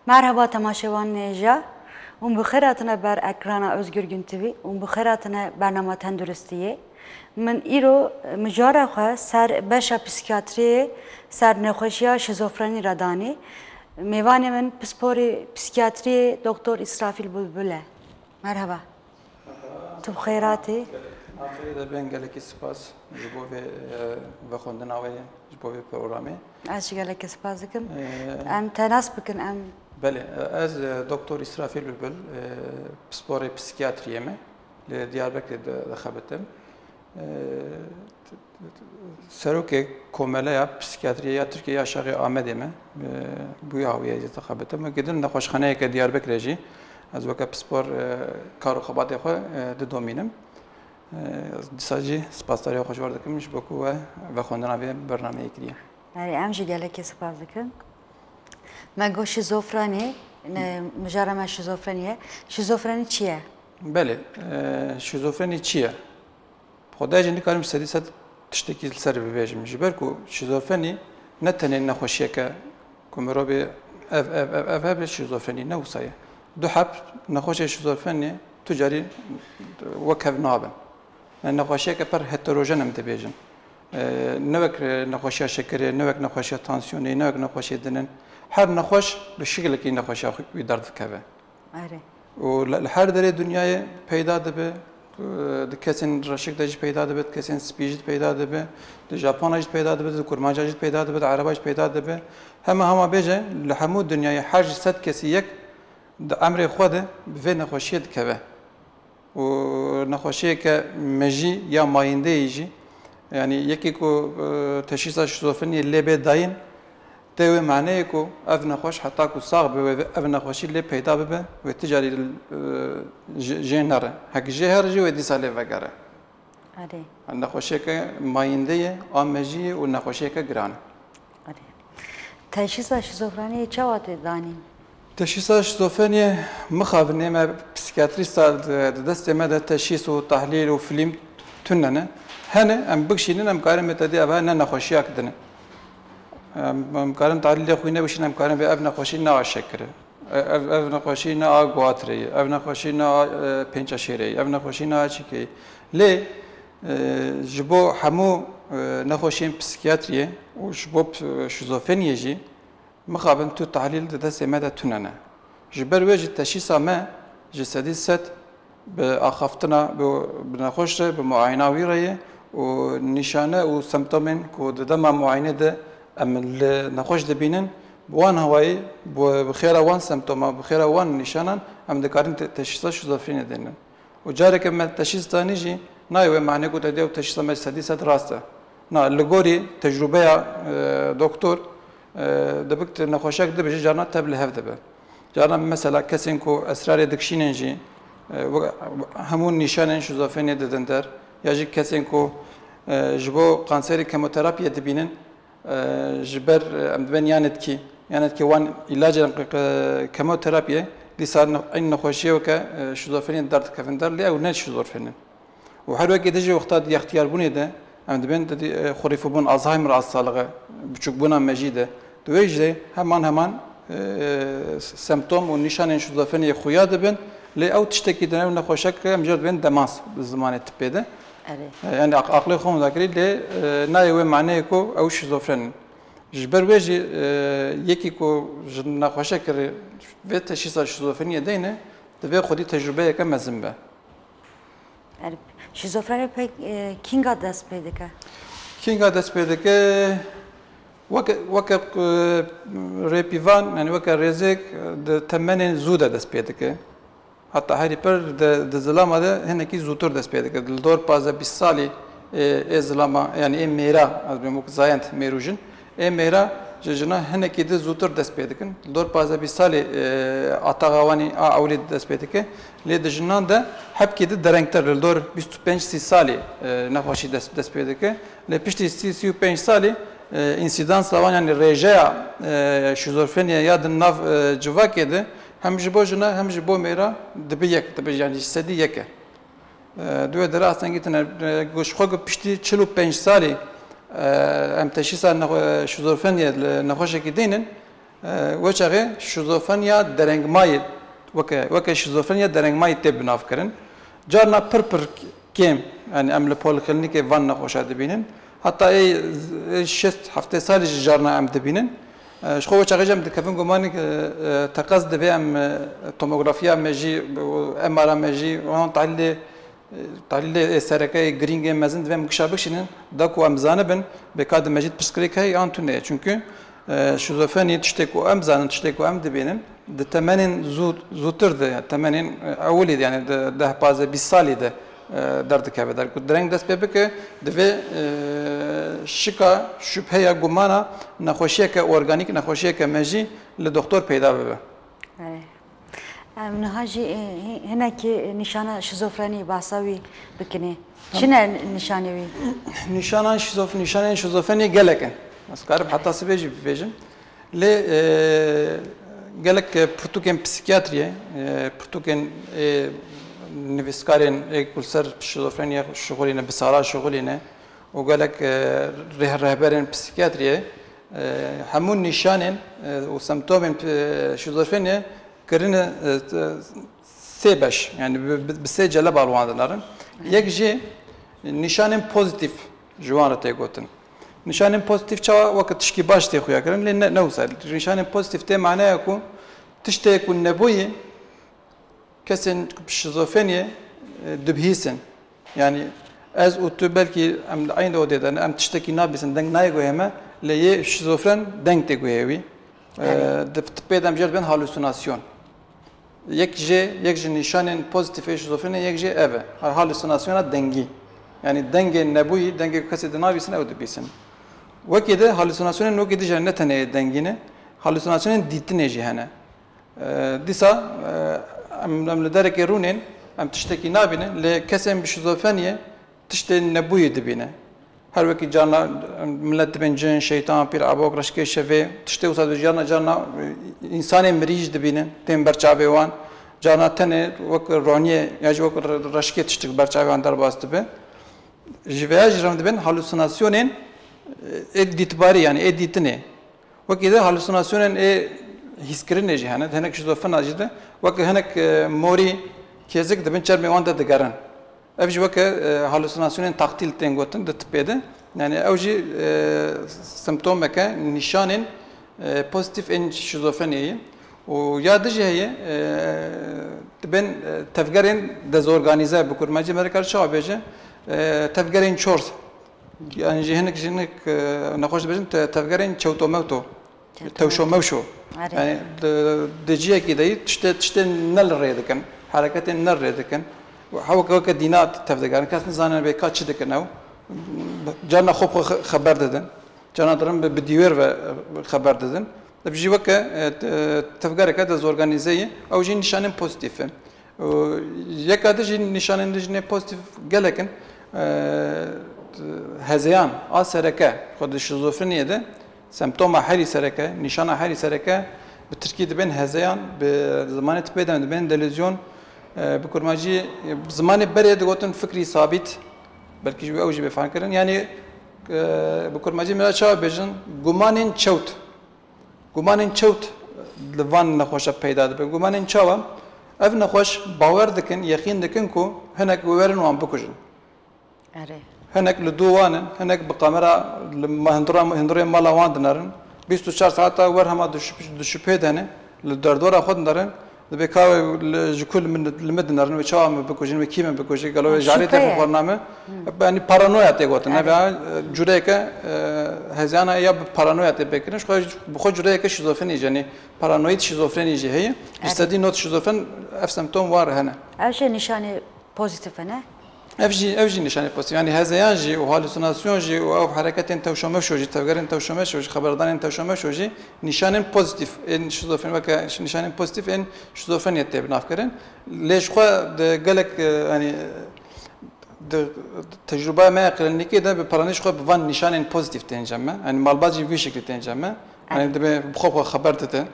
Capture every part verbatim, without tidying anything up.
Merheba temaşevanên hêja. Hûn bi xêr hatine ber ekrana Özgürgün T V, hûn bi xêr hatine bernama tenduristiyê. Min îro mijara xwe ser beşa psîkiyatriyê, ser nexweşiya şîzofrenî re danî. Mêvanê min pisporê psîkiyatriyê Doktor Îsrafîl Bulbul e. Merheba. Tu bi xêr hatî. Em xêrê de bên, gelekî spas ji bo vê, e, vexwendina wê, ji bo vê programê. Ez jî gelekî spas dikim. E, Em te nas bikin, em Belê, e, ez, e, Doktor Îsrafîl Bilbil, e, pisporê psîkiyatriyê me. Li Diyarbekirê di-, dixebitim. E, Serokê Komeleya Psîkiyatriyê ya Tirkiyê ya Şaxê Amedê me, e, bûye hawiyê ez dixebitim. Wekî din nexweşxaneyeke Diyarbekirê jî ez weke pispor, e, kar û xebatê xwe, e, didomînim. E, dîsa jî spasdariya xwe ji we re dikim ji bo ku we vexwendina vê bernameyê kiriye. Erê, em jî gelekî spas dikin. Me got şîzofrenî, ne, mijara me şîzofrenî ye. Şîzofrenî çi ye? Belê, e, şîzofrenî çi ye? Xwedayê jî nikarim sedî sed tiştekî li ser bibêjim. Ji ber ku şîzofrenî ne tenê nexweşiyeke ku mirovê ev, ev, ev, ev hebe şîzofrenî ne wisa ye. Du heb nexweşê şîzofrenî tu carî wek hev nabin. Yani nexweşiyeke per heterojen em dibêjin. Ee, ne wek, e, nexweşiya şekerê, ne wek nexweşiya tansiyonê, ne wek nexweşiyê din in. Her nexweş bi şikilekî nexweşiya xwe wî derdikeve. Erê. Û li, li her derê dinyayê peyda dibe, e, di kesên reşik de jî peyda dibe, di kesên spî jî peyda dibe, di Japona jî peyda dibe, di kurmanca jî peyda dibe, di ereba jî peyda dibe. Hema hema bêje, li hemû dinyayê her ji sed kesî yek di emrê xwe de bi vê nexweşiyê dikeve. Û nexweşiyeke mejî ya mayîndeyê jî, yanî yekê ku, e, teşhîsa şîzofreniyê lê bê dayîn, tê wê maneyê ku ev nexweş heta ku sax be, wê ev nexweşî lê peyda bibe, wê ti carî, e, ji-, jê nere. Hek jê here jî wê dîsa lê vegere. Erê. Nexweşiyeke mayînde ye, a mejî ye û nexweşiyeke giran e. Erê. Teşhîsa şîzofreniyê çawa tê danîn? Teşhîsa şîzofreniyê mixabin ê me psîkiyatrîsta di, di destê me de teşhîs û tahlîl û filîm tune ne. Hene, em bikişînin, em karin bê te dî ev ne nexweşiyak din e. Em, em karin tahlîlê xwînê bişînin, em karin bê ev nexweşî ne a şekir e. E, ev, ev nexweşî ne a guatirê ye, ev nexweşî ne a, e, pênçeşêrê ye, ev nexweşî ne a çîkê ye. Lê, e, ji bo hemû, e, nexweşiyên psîkiyatriyê û ji bo p-, şîzofreniyê jî mixabin tu tahlîl di destê me de tune ne. Ji ber wê jî teşhîsa me ji sedî sed bi axaftina, bi, bi nexweş re, bi muayena wî re ye û nîşane û semptomên ku di dema muayenê de em li nexweş dibînin, bi wan hawayî, bi, bi xêra wan semptoma, bi xêra wan nîşanan em dikarin te-, teşhîsa şîzofrenî dênin. Û careke me teşhîs danî jî nayê wê manê ku te dê ew teşhîsa me sedî sed rast e. Na, li gorî tecrûbeya, e, doktor, e, dibik tu nexweşek dibêjî, carna tev li hev dibe. Carna mesela kesên ku esrarê dikişînin jî, e, we-, hemû nîşanên şîzofreniyê didin der. Ya jî kesên ku, e, ji bo kanserê kemoterapiyê dibînin, e, ji ber, e, em dibên ya netkî, ya netkî wan îlacên qe-, qe-, kemoterapiyê, dîsa ne-, eyn nexweşiyê weke, e, şîzofreniyê derdikevin der, lê ew ne şîzofrenî. Û her wekî dijî wexta di yextiyarbûnê de, em dibên di, e, xurîfbûn, Alzheimer hastalığı, biçûkbûna mejî de. Di wê jî de heman heman, e, semptom û nîşanên şîzofreniyê xuya dibin, lê ew tiştekî din, ew nexweşek em jê re dibên demans bi zimanê tibê de. Erê. E, yani aq-, aqlê xwe hûn dakirî, lê, e, nayê wê maneyê ku ew şîzofren in. Ji ber wê jî, e, yekî ku ji nexweşek re vê teşhîsa şîzofreniyê deyne, divê xwedî tecrûbeyeke mezin be. Erê, şîzofreni pek, e, kînga dest pê dike? Kînga dest pê dike, weke, weke, e, rêpîvan, yani weke rêzêk, e, di temenên zû de dest pê dike. Heta herî pir di, di zilama de hinekî zûtir dest pê dike. Li dor pazdeh bîst salî, e, ê zilama, yani ê mêra, ez bêm wek zayend mêrûjin, ê mêra ji jina hinekî di zûtir dest pê dikin. Li dor pazdeh bîst salî, e, ataxa wan a ewlî dest pê dike. Lê di jinan de hebkî di derengtir, li dor bîst û pênc sî salî, e, nexweşî dest, dest pê dike. Lê piştî sî, sî û pênc salî, e, însidansa wan, yani rêjeya, e, şîzofreniyê ya di nav, e, civakê de hem ji bo jina hem ji bo mêra dibi yek, dibi, yani ji sedî yek e. E, di wê derê astengî tune, e, ji xwe ku piştî çil û pênc salî, e, em teşhîsa nexwe-, şîzofreniyê li nexweşekî dînin, E, wê çaxê şizofreniya derengmayî, weke, weke şizofreniya derengmayî tê binavkirin. Carna pir pir kêm, yani em li polîklînîkê van nexweşa dibînin. Heta ê, ê şêst heftê salî jî carna em dibînin. E, ji xwe wê çaxê jî em dikevin gumanê, e, e, teqez divê em, e, tomografiya mejî, M R A mejî, wan tahlîlê Tahlîlê ê sereke ê girîng ê mezin divê em gişa bikişînin, da ku em zanibin, bê ka di mejî de pirsgirêk heye yan tune ye. Çunku, e, şizofrenî tiştê ku em zanin, tiştê ku em dibînin, di temenên zû-, zûtir de, yani temenên, e, ewilî de, yani di deh, pazdeh, bîst salî de, e, derdikeve der. Ku dereng dest pê bike, divê, e, şika, şubheya, gumana nexweşiyeke organîk, nexweşiyeke mejî li doktor peyda bibe. Erê. Em niha jî, e, hi-, hinekî nîşana şizofrenî, behsa wî bikinê. Çi ne nîşanê wî? Nîşanan şizof-, nîşanên şizofrenî gelek in. Ez karim heta sibê jî bibêjim. Lê, e, gelek, e, pirtûkên psîkiyatriyê, e, pirtûkên, e, nivîskarên ê ku li ser şizofreniyê şixulîne, bi sala şixulîne û gelek, e, reh-, rehberên psîkiyatriyê, e, hemû nîşanên, e, û semptomên, e, şizofreniyê kirine, e, t-, sê beş, yani bi, bi, bi sê celeba li wan dinarin. Yek jî nîşanên pozîtîf ji wan re tê gotin. Nîşanên pozîtîf çawa weke tişkî baş tê xuya kirin, lê ne, ne wisa. Nîşanên pozîtîf tê maneya ku tiştê ku nebûyî kesên ku bi şizofreniyê, e, dibihîsin. Yani ez û tu belkî em li eynî odê de ne, em tiştekî nabîsin, deng nayê guhê me, lê yê şizofren deng tê guhê wî. E, Erê. di, di pê de em jê re dibên halûsinasyon. Yek jê, yek ji nîşanên pozîtîf ê şizofrenê yek jê ev e. Ha-, halûsinasyona dengî. Yani dengê nebûyî, dengê ku kesê dinabîsin, ew dibîsin. Wekî de halûsinasyonên wekî de jî ne tenê dengî ne, halûsinasyonên dîtinê jî hene. E, dîsa, e, em, em li derekê rûnên, em tiştekî nabînin, lê kesên bi şizofreniyê tiştên nebûyî dibîne. Her wekî carna, em, milet dibên cin, şeytan, pîr, ebok, reşkê şevê, tiştê wisa dibîne, carna, carna, e, însanên mirî jî dibînin, tên ber çavê wan. Carna tenê wek roniyê ya jî wek re-, reşkê tiştek ber çavê wan derbas dibe. Ji vêya jî re em dibên halûsinasyonên, e, ê dîtbarî, yani ê dîtinê. Wekî de halûsinasyonên ê hîskirinê jî hene, hinek şizofrena jî de, weke hinek, e, morî kêzik di bin çermê wan de digerin. Ev jî weke, e, halûsinasyonên taktîl tên gotin di tibê de. Yani ew jî, e, simptomeke, nîşanên, e, pozîtîf ên şizofreniyê ye. Û ya din jî heye, e, dibên, e, tevgerên dezorganîze, bi kurmancî me dikare çawa bêje, e, tevgerên çort. Yan jî hinek, jî hinek, e, nexweş dibêjin te-, tevgerên çewtomewto. Çewtomewto. Tewşomewşo. Erê. Yani di, di cihekî de yî tiştê, tiştê ne li rê dikin, hereketên ne li rê dikin. Hewke weke dîna tevdigerin. Kes nizane bê ka çi dikin ew. Carna xwe bi xwe xe-, xeber didin. Carna dirin bi, bi dîwêr ve, e, xeber didin. Ev jî weke, e, te-, tevgereke dezorganîze ye. Ew jî nîşanên pozîtîf in. Û yeka din jî nîşanên din jî ne pozîtîf gelek in. E, hezeyan a sereke, xwe di şizofreniyê de semptoma herî sereke, nîşana herî sereke bi tirkî dibên hezeyan, bi zimanê tibê de dibên delüzyon, e, bi kurmancî, e, bi zimanê berê digotin fikrî sabît, belkî ji ew jî bê fehmkirin. Yanî, e, bi kurmancî me re çawa bêjin? Gumanên çewt. Gumanên çewt li van nexweşa peyda dibe. Gumanên çawa? Ev nexweş bawer dikin, yeqîn dikin ku hinek werin wan bikujin. Erê. Hinek li dû wan in, hinek bi kamera li ma-, hundirê, hundirê mala wan dinerin. Bîst û çar saeta wer hema di şüp-, di şüpê de ne, li derdora xwe dinerin. Dibê ka wê li, ji ku li min, li min dinerin, wê çawa min bikujin, wê kî min bikujin, gelo wê Şüphe jarê ye. Tefê xwe name. Hmm. Yanî paranoya tê gotin. Erê. Nebe, e, cureyeke, e, heziyana ya bi paranoya tê pêkirin. Ji xwe, bi xwe cureyeke şizofrenî jî, yanî paranoid şizofrenî jî heye. Erê. Ji sedî nod şizofren ev semptom war hene. Ev jî nîşanê pozîtîf e, ne? Ev jî, ev jî nîşanê pozîtîf. Yanî hezeyan jî û halûsinasyon jî û ew hereketên tewşomeşo jî, tevgerên tewşomeşo jî, xeberdanên tewşomeşo jî nîşanên pozîtîf ên şizofren, weke nîşanên pozîtîf ên şizofreniyê tê binavkirin. Lê ji xwe di gelek, e, yanî, di tecrûbeya me ya klînîkê de bi peranî ji xwe bi van nîşanên pozîtîf tên cem me. Yanî malbat jî vî şeklî tên cem me. Yanî Erê. Dibe bi xwe bi xwe xeber dide.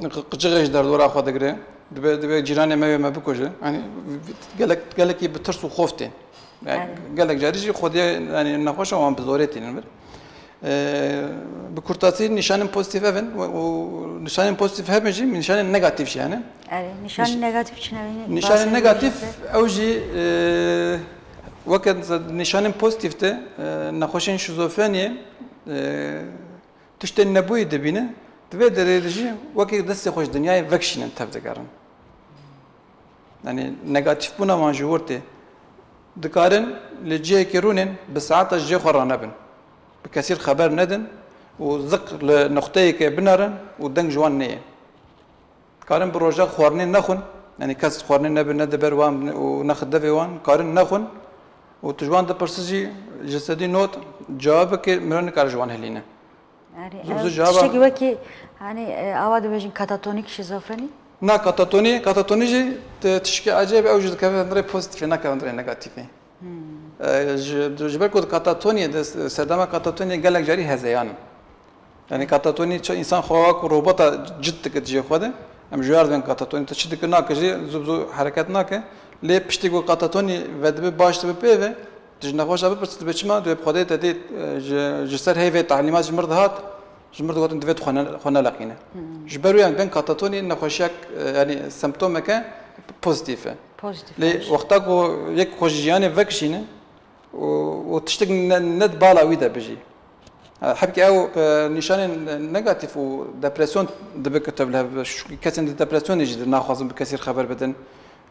Q-, qicixê ji derdora xwe digire. Dibe, dibe cîranê me wê me bikuje. Yanî gelek, gelekî bi tirs û xof tên. Yani Erê. Gelek carî jî xwediyê, yani nexweşa wan bi zorê tînin vir. E, bi kurtasî nîşanên pozîtîf ev in û, û nîşanên pozîtîf hebin jî, nîşanên negatîf jî hene. Erê, nîşanên Nîş-, negatîf çi ne? Nîşanên Basê negatîf, wê ew jî, e, weke nîşanên pozîtîf de, e, nexweşên şîzofreniyê, e, tiştên nebûyî dibîne, di vê derê de jî wekî destê xwe ji dinyayê vekişînin, tev digerin. Yanî negatîfbûna wan ji wir tê. Dikarin li cihekî rûnên bi saeta ji cihê xwe ranebin. Bi kesî xeber nedin û ziq li nuqteyeke binerin û deng ji wan neyê. Dikarin bi roja xwarinê nexwin, yanî kes xwarinê nebe ne di ber wan û nexe devê wan, karin nexwin û tu ji wan dipirsi jî ji sedî not cewabekê mirov nikare ji wan hilîne. Erê, Zû, ev zû cevaba tiştekî wekî, hani, e, awa dibêjin katatonîk şîzofrenî? Na, katatonî, katatonî jî ti-, tiştekî ecêb e, ew jî dikeve hundirê pozîtîfê, nakeve hundirê negatîfê. E, ji, ji ber ku di katatoniyê de, serdema katatoniyê gelek carî hezeyan in. Yanî katatonî çi însan xwe wek robota cid dike dijê xwe de. Em ji yar dibên katatonî, tu çi dike nake jî, zû bi zû hereket nake. Lê piştî ku katatonî vedibe, baş dibe pê ve, tu ji nexweşa bipirse, dibe çima, dibe bi Xwedê te dî, e, ji, ji ser heyvê talîmat ji mir dihat, ji mir digotin divê tu xwe ne-, xwe neleqîne. Ji ber wê em bên katatonî nexweşiyek, e, yanî semptomeke pozîtîf e. Pozîtîf Lê e. Wexta ku yek xwe ji jiyanê vekişîne, û, û tiştek ne, ne di bala wî de bijî. Hebkî ew, e, nîşanên negatîf û depresyon dibe ku tev li hev, kesên di depresyonê jî di naxwazin bi kesî xeber bidin,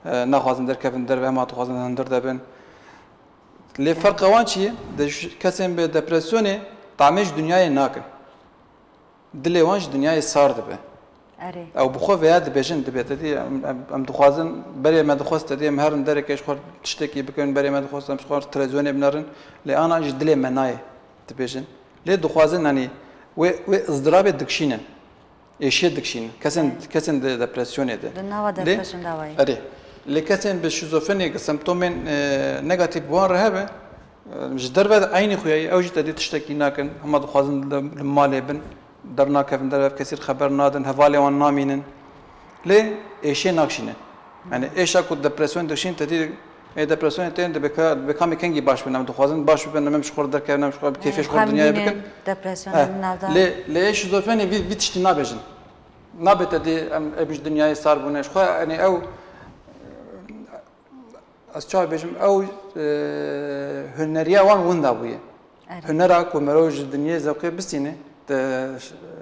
e, naxwazin derkevin derve, hema dixwazin hundir de bin. Lê ferqa wan çi ye? Di ş-, kesên bi depresyonê tamê ji dinyayê nakin. Dilê wan ji dinyayê sar dibe. Erê. Ew bi xwe veya dibêjin, dibê te dî, em, em, em dixwazin, berê me dixwest te dî, em herin dereke ji xwe tiştekî bikin, berê me dixwest em ji xwe televîzyonê binerin, lê ana ji dilê me nayê, dibêjin. Lê dixwazin, yanî wê, wê izdirabê dikişînin, êşiyê dikişînin. Kesên, Erê. kesên di depresyonê de. Di nava Lê, depresyon de wayê. erê. Lê kesên bi şîzofreniyê, semptomên, e, negatîf bi wan re hebe, Ji derve de eynî xuya ye, ew jî te dî tiştekî nakin, hema dixwazin li, li malê bin, dernakevin derve, kesî xeber nadin, hevalê wan namînin. Lê êşê nakşînin. Yanî êşa ku depresyon dikşîn, te dî ê depresyonê tên dibe ka, dibe kamê kengî baş bin, em dixwazin baş bibin, em ji xwe re derkevin, em ji xwe bi kêfê ji xwe re dinyayê bikin. Depresyon Eh, em navda. Lê, lê ê şîzofrenî vî, vî tiştî nabêjin. Nabe te dî em, em ji dinyayê sar bûne. Ji xwe, yanî ew, Ez çawa bêjim, ew, e, huneriya wan winda bûye. Erê. Hunera ku merov ji dinyê zewqê bistîne, di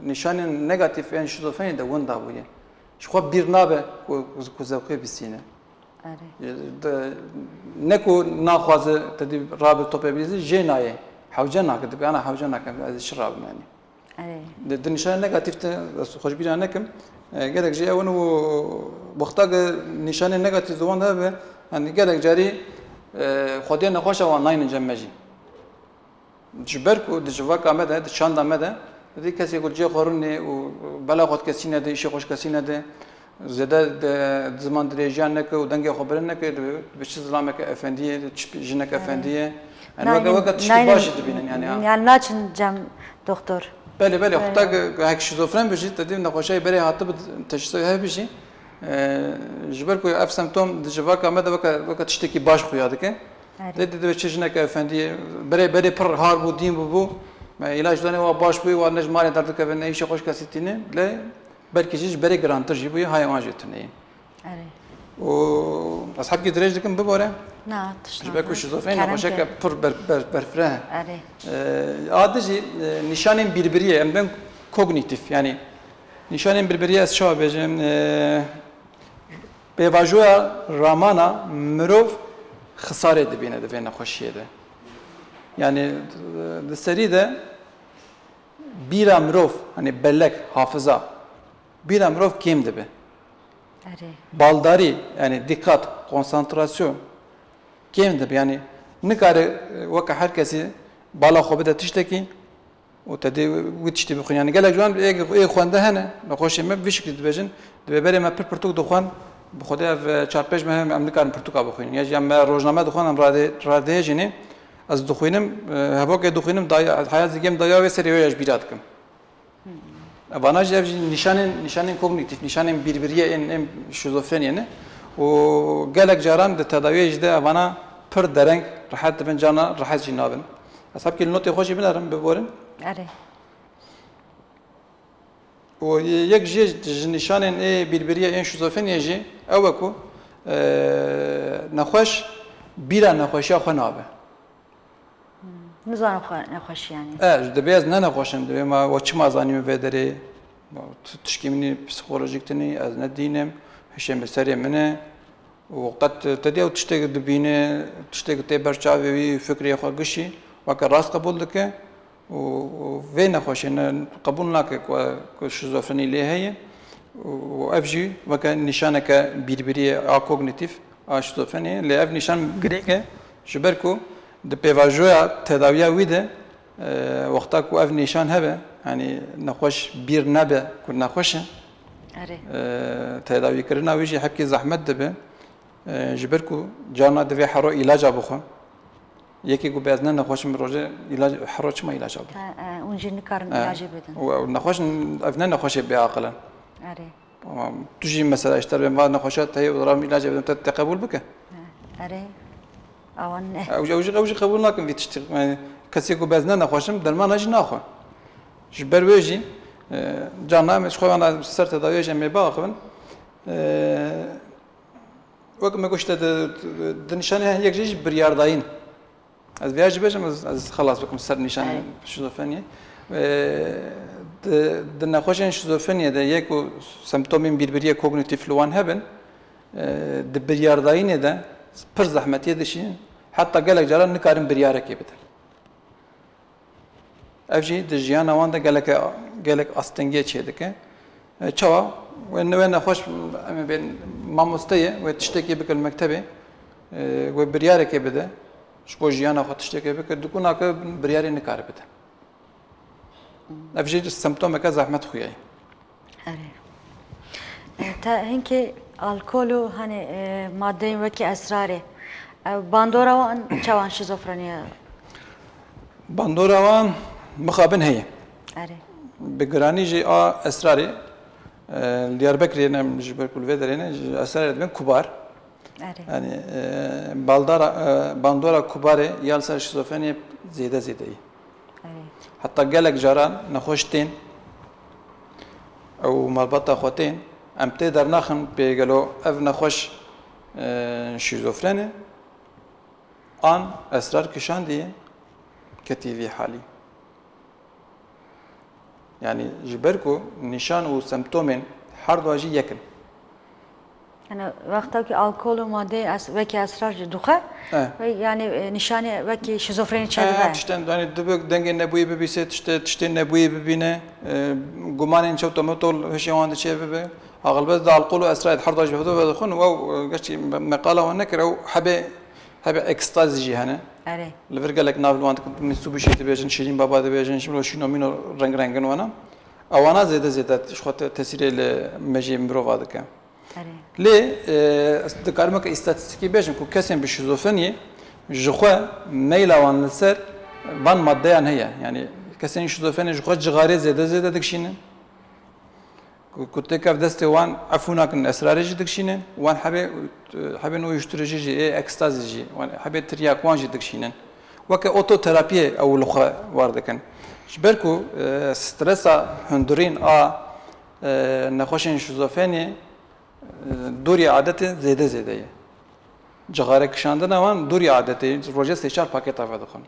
nîşanên negatîf ên şîzofrenî de winda bûye. Ji xwe bîr nabe ku, ku zewqê bistîne. Erê. E, de, ne ku naxwaze te dî rabe topê bîzî, jê nayê. Hewce nake, dibe ana hewce nake, ez ê çi rabim yanî. Erê. Di, di nîşanên negatîf de, ez xwe ji bîra nekim. E, gelek jî ew in û wexta ku nîşanên negatîf di wan de hebe, yanî gelek carî, e, xwediyê nexweşa wan nayînin cem me jî. Ji ber ku di civaka me de, di çanda me de, di kesê ku cihê xwe rûnê û bela xwe dikesîne de, îşê xwe ji kesî nede, Zêde di ziman dirêjiyan neke û dengê xwe bilind neke, dibe, dibe çi zilameke efendiyê, çi jineke efendiyê. Yani weke, weke tiştî baş jî dibînin yani, ha. Yani naçin cem doktor. Belê, belê. Xwe te hek şîzofren bijî, te dî nexweşayê berê hatibi teşhîsa hev bijî. E, ji ber ku ev semptom di civaka me de weke, weke tiştekî baş xuya dike. Erê. Lê dibe çi jineke efendiyê, berê, berê pir har bû, dîn bûbû. Me îlaç danê wa baş bûyî, wa ne ji malê derdikeve, ne îşê xwe ji kesî tîne. Lê Belkî jî ji berê girantir jî bûye, hayê wan jî tune ye. Erê. Û ez hebkî dirêj dikim bibore. Na, tişt Ji ber ku nabe. Şîzofrenî Kerem nexweşeke ke. pir ber-, ber-, berfireh e. Erê. E, a di jî, e, nîşanên bîrbiriyê, em bên kognîtîf, yanî nîşanên bîrbiriyê ez çawa bêjim, e, pêvajoya ramana mirov xisarê dibîne di vê nexweşiyê de. Yanî, e, di serî de Bîra mirov, hani bellek, hafiza, bîra mirov kêm dibe. Erê. Baldarî, yani dîqat, konsantrasyon kêm dibe. Yani nikare, e, weke her kesî bala xwe bide tiştekî û te dê wî tiştî bixwîne. Yani gelek ciwan ê, ê xwende hene, nexweşê me bi vî şiklî dibêjin, dibê berê me pir pirtûk dixwend, bi Xwedê ev, e, çar pênc meh em nikarin pirtûka bixwînin. Ya jî em me rojname dixwend, em radê-, radihêjînê. Ez dixwînim, e, hevokê dixwînim, daya, heya zî gêm daya wê serê wê ya ji bîra dikim. Evana jî ev jî nîşanên, nîşanên kognîtîf, nîşanên bîrbiriyê ên, ên şîzofreniyê ne. Û gelek caran di tedawiyê jî de evana pir dereng, rehet dibin, carna rehet jî nabin. Ez hebkî li notê xwe jî binerim, biborin. Erê. Û yek jê ji nîşanên ê bîrbiriyê ên şîzofreniyê jî ew e ku e, nexweş bîra nexweşiya xwe nabe. Nizane xwe nexweş yanî. E, ji dibê ez ne nexweş im, dibê ma we çima zanî min vê derê? Tişkî min psîkolojîk tune, ez ne dîn im, hişê min serê min e. Û qet te dî ew tiştek dibîne, tiştek tê ber çavê wî, fikrê xwe gişî, weke rast qebûl dike û, û vê nexweşê ne qebûl nake ku, ku şîzofrenî lê heye û ev jî weke nîşaneke bîrbiriyê a kognîtîf a şîzofreniyê, lê ev nîşan girêng e ji ber ku di pêvajoya tedawiya wî de, e, wexta ku ev nîşan hebe, yanî nexweş bîr nebe ku nexweş e, Erê. e, tedawîkirina wî jî hepkî zehmet dibe. E, ji ber ku carna divê hero îlaca bixwe. Yekê ku bê ez ne nexweş im, rojê îlac, hero çima îlaca bixwe? E, e, hûn jî nikarin E, îlacê bidin. û ew nexweş in, ev ne nexweşê bêaqil in. Erê. Ama tu jî mesela ji te re va nexweşa te heye û diravim îlacê bidim, te, te qebûl bike? E, erê. Awan ne. Ew, ew jî, ew jî qebûl nakin vî tiştî. Yani, kesê ku bê ez ne nexweş im, dermana jî naxwe. Ji ber wê jî, e, carna em ji xwe ve ser tedawiyê jî em ê biaxivin. E, Wek me goşt te di, di nîşanê yek jî jî biryardayîn. Ez vêya jî bêjim, ez, ez xelas bikim ser nîşanê Erê. şîzofreniyê. E, di, di nexweşên şîzofreniyê de yek û semptomên bîrbiriyê kognîtîf li wan hebin, e, di biryardayînê de pir zehmetiyê dişînin. Heta gelek caran nikarin biryarekê bidin. Ev jî di jiyana wan de geleke, gelek astengiyê çêdike. E, çawa? Wê, wê nexweş, em ê bên mamoste ye, wê tiştekê bike li mektebê, e, wê biryarekê bide, ji bo jiyana xwe tiştekê bike, diku nake biryarê nikare bide. Ev jî semptomeke zehmet xuya ye. Erê. E, te hinkê alkol û, hani, e, madeyên wekî esrarê. E, bandora wan çawan şîzofreniya? Bandora wan mixabin heye. Erê. Bi giranî jî a esrarê, e, li Diyarbekirê ne, ji ber ku li vê derê ne, ji esrarê dibin kubar. Erê. Yanî, e, baldara, e, bandora kubarê ya li ser şîzofreniyê zêde zêde ye. Erê. Heta gelek caran nexweş tên, ew malbata xwe tên, em tê dernaxin pê gelo ev nexweş, e, şîzofren e, an esrar kişandiye ketî vî halî. Yanî ji ber ku nîşan û semptomên herduwa jî yek in. Yani wexta ku alkol û madeyê es-, wekî esrar jî dixwe, Eh. ve yani, e, nîşanê wekî şîzofrenî çêdibe. Eh, tiştên, yani dibe dengê nebûyî bibîse, tiştê, tiştên nebûyî bibîne, e, gumanên çewtometol hişê wan diçê bibe. Axilbet di alkol û esrarê di herduwa jî bi hev ve dixwin û ew, e, gerçî me-, meqala wan nekir, ew hebê Hebe ekstazî jî hene. Erê. Li vir gelek nav li wan dikin. Mîtsubişî dibêjin, Şîrîn Baba dibêjin, ji şîno mîno reng rengin wana. Ewana zêde zêde ji xwe te-, tesîrê li mejiyê mirova dike. Erê. Lê, e, ez dikarim weke îstatîstîkî bêjim ku kesên bi şîzofreniyê ji xwe meyla wan li ser van maddeyan heye. Yanî kesên şîzofrenî ji xwe cixarê zêde zêde dikişînin. Ku, ku têkev destê wan efû nakin, esrarê jî dikişînin, wan hebê, hebên uyuşturucu jî, ê ekstazî jî, wan hebê tiryak wan jî dikişînin. Weke ototerapiyê ew li xwe war dikin. Ji ber ku, e, stresa hundirîn a, e, nexweşên şîzofrenî, e, dûrî adetê zêde zêde ye. Cixare kişandina wan dûrî adetê ye, rojê sê çar paketa vedixwin.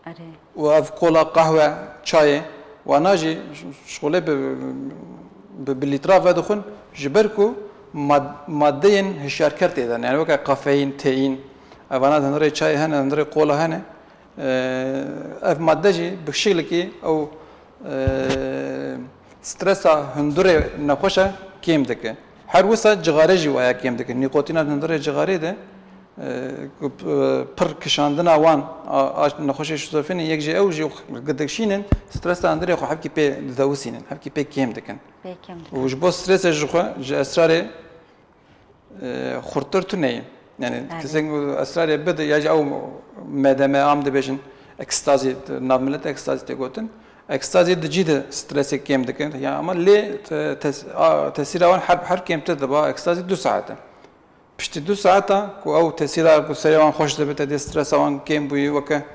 Erê. Û ev kola qehwe, çayê, wana jî şixulê bi, bi, bi lîtra vedixwin, ji ber ku mad-, maddeyên hişyarker tê de ne. Yani weke kafeîn, teîn, evana di hundirê çayê hene, di hundirê kola hene. Eee, ev madde jî bi şiklekî ew, eee, stresa hundurê nexweşe kêm dike. Her wisa cixare jî waya kêm dike. Nîkotîna di hundirê cixarê de, e, ku, e, pir kişandina wan a, a nexweşê şîzofrenî, yek jî ew jî dikişînin, stresa hundirê xwe hevkî pê didewisînin, hevkî pê kêm dikin. Pê kêm dikin. Û ji bo stresê ji xwe, ji esrarê, e, xurttir tune ye. Yani, Evet. kesên ku esrarê bide, ya jî ew M D M A em dibêjin, ekstazî, navmilet ekstazî tê gotin. Ekstazî di cî de stresê kêm dikin. Ya, ama lê te-, tes-, a, tesîra wan her, her kêmtir diba, ekstazî du saet e. Piştî du saeta ku ew tesîra ku serê wan xweş dibe, te dê stresa wan kêm bûyî, weke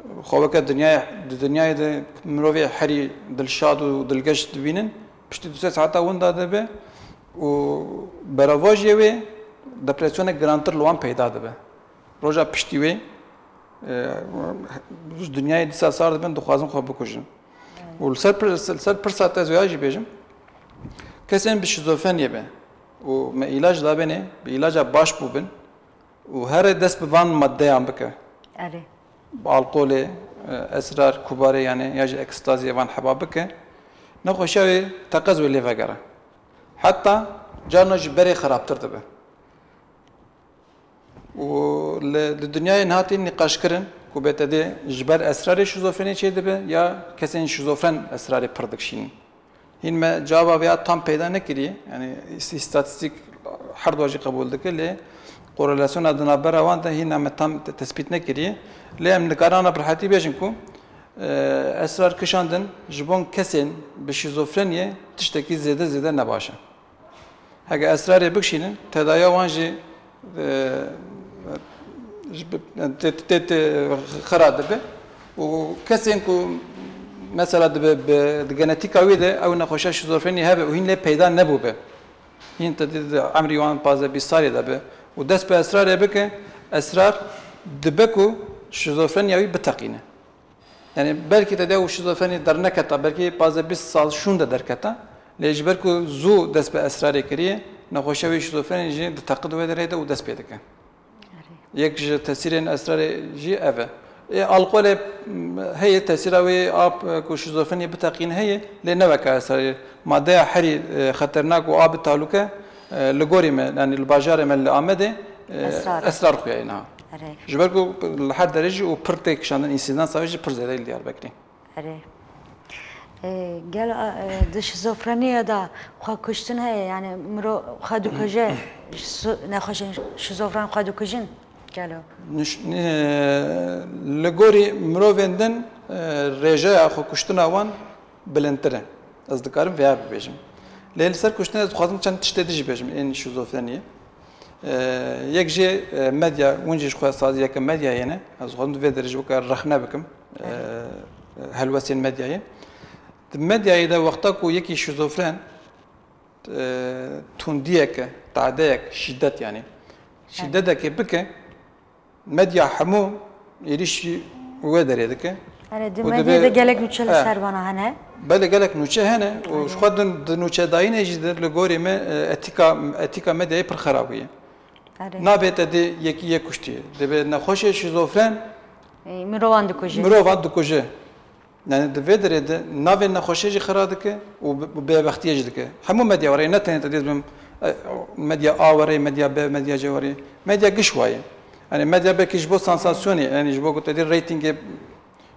Xwe weke dinyayê, di dinyayê de mirovê herî dilşad û dilgeş dibînin, piştî du sê saeta winda dibe û beravajiyê wê depresyonek girantir li wan peyda dibe. Roja piştî wê, e, ji dinyayê dîsa sar dibin, dixwazin xwe bikujin. Û li ser pir-, li ser pirsa te ez wê jî bêjim, kesên bi şîzofreniyê be û me îlac dabêne, bi îlaca baş bûbin û here dest bi van maddeyan bike. Erê. Bi alkolê, e, esrar, kubarê, yani ya jî ekstaziyê van heba bike, nexweşiya wê teqez wê lê vegere. Heta carna jî berê xerabtir dibe. Û li, li dinyayê niha tê nîqaşkirin ku bê te dê ji ber esrarê şîzofrenî çêdibe ya kesên şîzofren esrarê pir dikişînin. Hîn me cevaba vêya tam peyda nekiriye. Yani îs-, îstatîstîk her du jî qebûl dike, lê korelasyona di navbera wan de hîna me tam te-, tespît nekiriye. Lê em nikarin ana bi rehetî bêjin ku, e, esrar kişandin ji bo kesên bi şîzofreniyê tiştekî zêde zêde nebaş e. Heke esrarê bikişînin, tedaya wan jî, e, ji bi-, tê, tê, tê xira dibe û kesên ku mesela dibe bi, di genetîka wî de ew nexweşa şîzofrenî hebe û hîn lê peyda nebûbe, hîn te di, di emrî wan pazdeh bîst salî de be û dest bi esrarê bike, esrar dibe ku şîzofreniya wî biteqîne. Yani belkî te de û şîzofrenî derneketa, belkî pazdeh bîst sal şûn de derketa. Lê ji ber ku zû dest bi esrarê kiriye, nexweşiya wê şîzofrenî jî diteqi di wê derê de û dest pê dike. Erê. Yek ji tesîrên esrarê jî ev e. Ê, alkolê, m, heye, tesîra wê a, e, ku şîzofrenî biteqîne heye, lê ne weke esrarê. Madeya herî, e, xeternak û a bi talûke, e, li gorî me, yani li bajarê me li Amedê, e, Esrar. Esrar xuya ye niha. Erê. Ji ber ku li her derê jî û pir tê kişandin, însidansa wê jî pir zêde li Diyarbekirê. Erê. E, gel, e, di şîzofreniyê de xwe kuştin heye, yani miro xwe dikuje, şizo-, nexweşên şîzofren xwe dikujin? Gelo. Niş-, e, li gorî mirovên din, e, rêjeya xwe kuştina wan bilindtir e. Ez dikarim vêya bibêjim. Lê li ser kuştinê ez dixwazim çend tiştê din jî bêjim, ên şîzofreniyê. Ee, yek jê, e, medya, hûn jî ji xwe saziyeke medyayê ne. Ez dixwazim di vê derê jî weke rexne bikim, e, helwestên medyayê. Di medyayê de wexta ku yekî şîzofren, e, tundiyeke, tadeyek, şîdet yani, şîdetekê bike, medya hemû êrîşî wê derê dike. Erê, di û medyê divê de gelek nûçe li e, ser vana hene. Belê gelek nûçe hene û ji xwe di, di nûçedayînê jî de li gorî me, e, etîka, etîka medyayê pir xera bûye. Erê. Nabê te dê yekî yek kuştiye. Dibê nexweşê şîzofren E, mirovan dikuje. Mirovan dikuje. Yani di vê derê de navê nexweşê jî xira dike û bi-, û bêbextiyê jî dike. Hemû medya were, ne tenê te dê bim, e, medya A were, medya B, medya C were. Medya giş waye. Yani medya belkî ji bo sansasyonê, yani ji bo ku te dê reytingê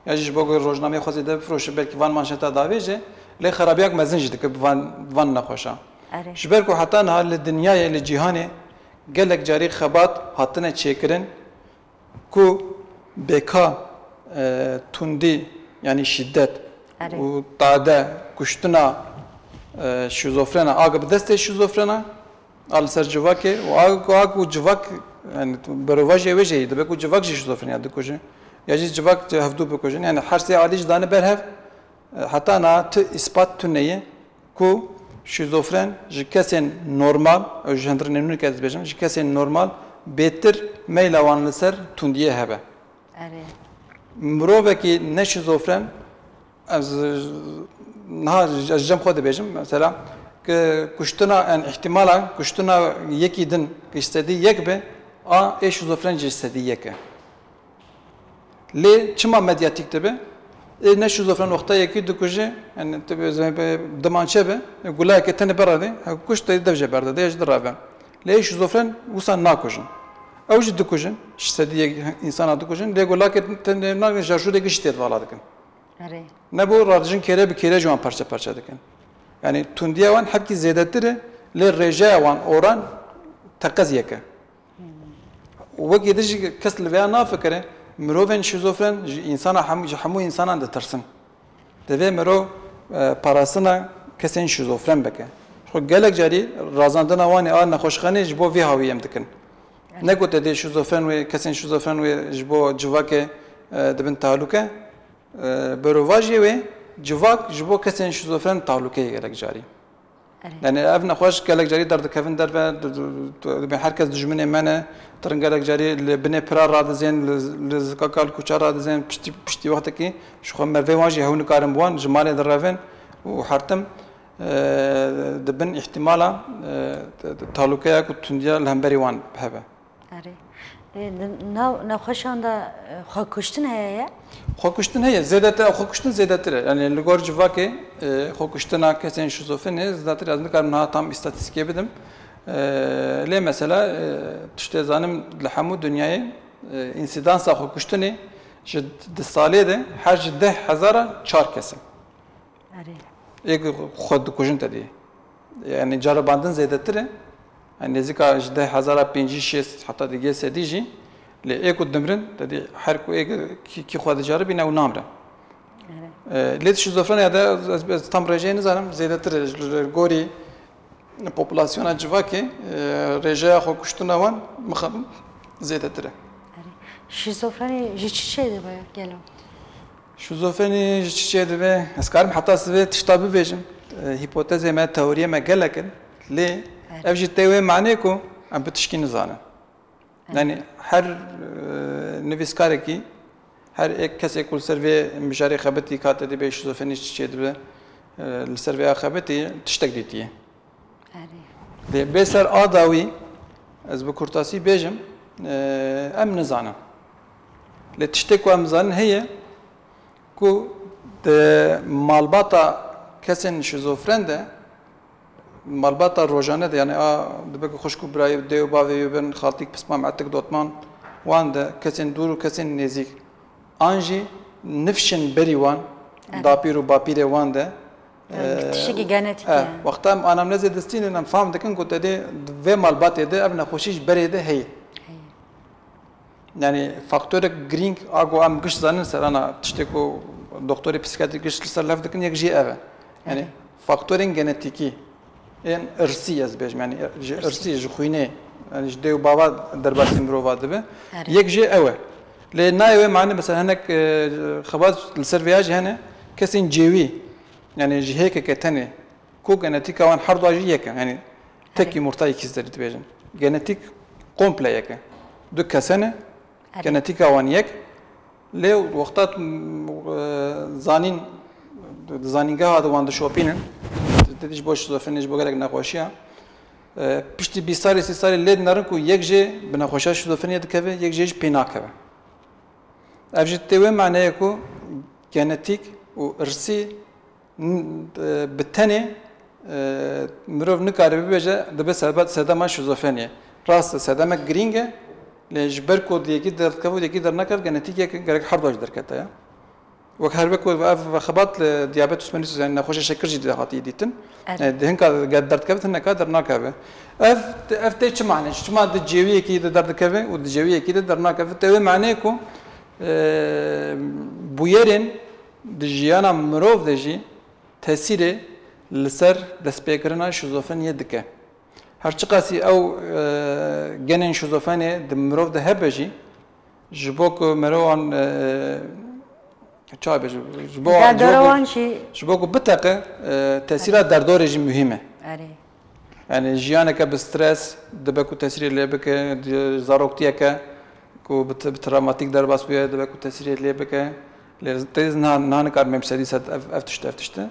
ya jî ji bo ku rojnameyê xwe zêde bifiroşe, belkî van manşeta davêje, lê xerabiyak mezin jî dike bi van, van nexweşa. Erê. Ji ber ku heta niha li dinyayê, li cîhanê gelek carî xebat hatine çêkirin, ku bêka, e, tundî, yanî şîdet Erê. û tade, kuştina, e, şîzofrena, a ku bi destê şîzofrena, a li ser civakê û a ku, a ku civak, yani berovajê wê jî dibe ku civak jî şîzofreniya dikuje. Ya jî civak hevdû bikujin. Yani her sê alî jî dane ber hev, e, heta niha tu îspat tune ye ku şîzofren ji kesên normal, ew ji hundirên nû ke ez dibêjim, ji kesên normal bêtir meyla wan li ser tundiyê hebe. Erê. Mirovekî ne şîzofren, ez niha ez ji cem xwe dibêjim, mesela, ki kuştina, en îhtimala kuştina yekî din ki ji sedî yek be, a ê şîzofren jî ji sedî yek e. Lê çima medyatîk dibe? Ê ne şîzofren wexta yekî dikuje, yani, tu bi, bi dimançe be, gulayeke tenê beradê, he, kuşt te dev jê berde, de ji dirave. Lê ê şîzofren wisa nakujin. Ew jî dikujin, ji sedî yek însana dikujin, lê gulakê tenê nakin, jarjûrê giştê vala dikin. Erê. Ne bo radijin kêre bi kêre ji wan parçe parçe dikin. Yani tundiya wan hepkî zêdetir e, lê rêjeya wan oran teqez yek e. Û wekî din jî kes li vêya nafikire, mirovên şîzofren ji însana hem-, ji hemû însanan ditirsin. Divê mirov, e, parastina kesên şîzofren bike. Ji xwe gelek carî razandina wan ê a nexweşxanê ji bo vê hawî em dikin. Ne ku te dê şîzofren wê, kesên şîzofren wê ji bo civakê, e, dibin tehlûke. E, berovajiyê wê civak ji bo kesên şîzofren tehlûke ye gelek carî. Erê. Yani ev nexweş gelek carî derdikevin derve, d-, d-, d-, dibên her kes dijminê me ne, tirin gelek carî li binê pira radizên, li, li zikaka li kuça radizên, piştî, piştî wextekî ji xwe mervê wan jî hew nikarin bi wan, ji malê direvin û hertim, e, di bin îhtimala, e, t-, t-, talûkeya ku tundiya li hemberî wan hebe. Erê. E, di nav nexweşan de, e, xwekuştin heye ye? Xwekuştin heye. Zêdetir, xwekuştin zêdetir e. Yani li gor civakê, e, xwekuştina kesên şizofrenê zêdetir e. Ez nikarim niha tam îstatîstîkê bidim. E, lê mesela, e, tiştê zanim li hemû dinyayê, e, însidansa xwekuştinê ji di salê de her ji deh hezara çar kes e. Erê. Ê ku xwe dikujin te dî. Yani ceribandin zêdetir e. Yani nêzîka ji deh hezara pêncî şêst heta digê sedî jî. Lê ê ku dimirin, te dî her ku ê kî, kî xwe diceribîne û namre. Erê. E, lê di şîzofreniya de ez, ez tam rêjeyê nizanim, zêdetir e. Ji gorî populasyona civakê, e, rêjeya xwekuştina wan mixabin zêdetir e. Erê. Şîzofrenî ji çi çêdibe gelo? Şizofrenî ji çi çêdibe? Ez karim heta sivê tişta bibêjim. E, hîpotezê me, teoriyê me gelek in. Lê Evet. ev jî tê wê manê ku em bi tişkî nizanin. Evet. Yani her, e, nivîskarekî, her êk kesê ku li ser vê mijarê xebitî, ka te dibê şizofrenî çi çêdibe, e, li ser vê ya xebitî tiştek dîtiye. Erê. Lê bê ser a dawî, ez bi kurtasî bêjim, e, em nizanin. Lê tiştê ku em zanin heye ku di malbata kesên şizofren de, malbata rojane de, yani a dibe ku xwişk û birayê, dê û bavê wê bin, xaltîk, pismam, etik, dotman, wan de, kesên dûr û kesên nêzîk, an jî nifşên berî wan, Erê. dapîr û bapîrê wan de, Yani, e, tiştekî genetîk e, e. Wexta em anamnezê distînin, em fam dikin ku te dê di vê malbatê de ev nexweşî ji berê de heye. Heye. Yani, faktorek girîng a ku em giş zanin ser ana tiştê ku doktorê psîkiyatrî giş li ser lef dikin, yek jê ev e. Yani, Erê. faktorên genetîkî, ên irsî ez bêjim, yani, ji Irsî. irsî, ji xwînê, yani, ji dê û bava derbasî mirova dibe. Erê. Yek jê ew e. Lê nayê wê mane, mesela, hinek, e, xebat li ser vêya jî hene, kesên cêwî, yani ji hêkeke tenê, ku genetîka wan her dua jî yek e. Yani tek Herê. yumurta ikizdir dibêjin. Genetîk komple yek e. Du kese ne, Herê. genetîka wan yek. Lê wexta, m, e, zanîn, di zanîngeha de wan dişopînin, te dî ji bo şizofrenî, ji bo gelek nexweşiya, e, piştî bîst salî, sî salî lê dinerin ku yek jê bi nexweşiya şizofreniyê dikeve, yek jê jî pê nakeve. Ev jî tê wê maneyê ku genetîk û irsî n-, e, bi tenê, e, mirov nikare bibêje dibe sebeb sedema şizofreniyê. Rast e, sedemek girîng e, lê ji ber ku di yekî derdikeve û di yekî dernakev, genetîk yek e, gerek her du jî derkete ya. Wek her wek ev xebat li diabetes mellitus, yani nexweşa şekir jî de hatiye dîtin. Evet. E, di hinka ger derdikeve, hineka dernakeve. Ev, ev tê çi mane? Çima di cêwiyekî de derdikeve û di cêwiyekî de dernakeve? Tê wê maneyê ku, e, bûyerên di jiyana mirov de jî tesîrê li ser destpêkirina şizofreniyê dike. Her çiqasî ew, e, genên şizofrenê di mirov de hebe jî, ji bo ku mirovan, e, çawa bêjim, ji bo, ji bo ku, jî ji bo ku biteqe, e, tesîra derdorê jî muhîm e. Erê. Yani jiyaneke bi stres dibe ku tesîrê lê bike, di zaroktiyeke ku bi t-, bi travmatîk derbas bûye, dibe ku tesîrê lê bike. Lê tê niha, niha nikarim bêm sedî sed ev, ev tişt, ev tişt e.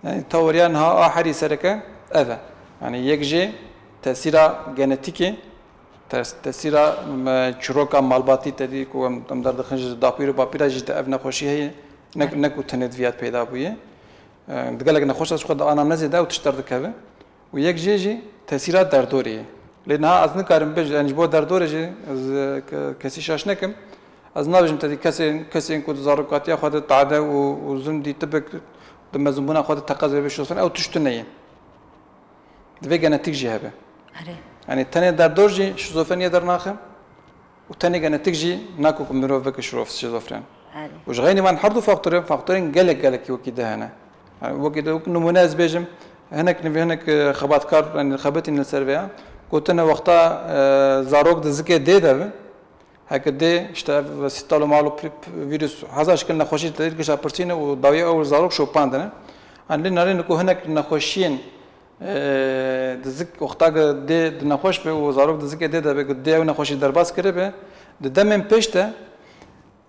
Yani teoriya niha a herî sereke ev e. Yani yek jê tesîra genetîkê, tes-, tesîra me çîroka malbatî te dî ku em, em derdixin ji dapîr û bapîra jî de ev nexweşî heye. Ne, ne ku tenê di viyat peyda bûye. E, di gelek nexweş ez xwe di anamnezê de ew tişt derdikeve. Û yek jê jî tesîra derdorê ye. Lê niha ez nikarim bêjim, yani ji bo derdorê jî ez, e, ke-, kesî şaş nekim. Ez nabêjim te dî kesên, kesên ku di zarokatiya xwe de tade û, û zindî tibik di mezinbûna xwe de teqez bê şizofren, ew tişt tune ye. Divê genetîk jî hebe. Erê. Yani tenê derdor jî şizofreniyê dernaxe. Û tenê genetik jî nako ku mirov bike şirof-, şîzofren. Erê. Û ji xeynî van her du faktorên, faktorên gelek gelekî wekî di hene. Yani wekî di, wek nimûne ez bêjim, hinek nivî, hinek, e, xebatkar, yani xebetîn li ser vê ya. Gotine wexta, e, zarok di zikê dê de be, Heke dê, işte, ev sîtalo malo vîrus hezar şikil nexweşî li gişa pirsî ne û dawiya ew zarok şopandine. Hani lê narîne ku hinek nexweşiyên, e, di zik wexta ku dê di nexweş be û zarok di zikê dê de be, ku dê ew nexweşî derbas kiribe, di demên pêş de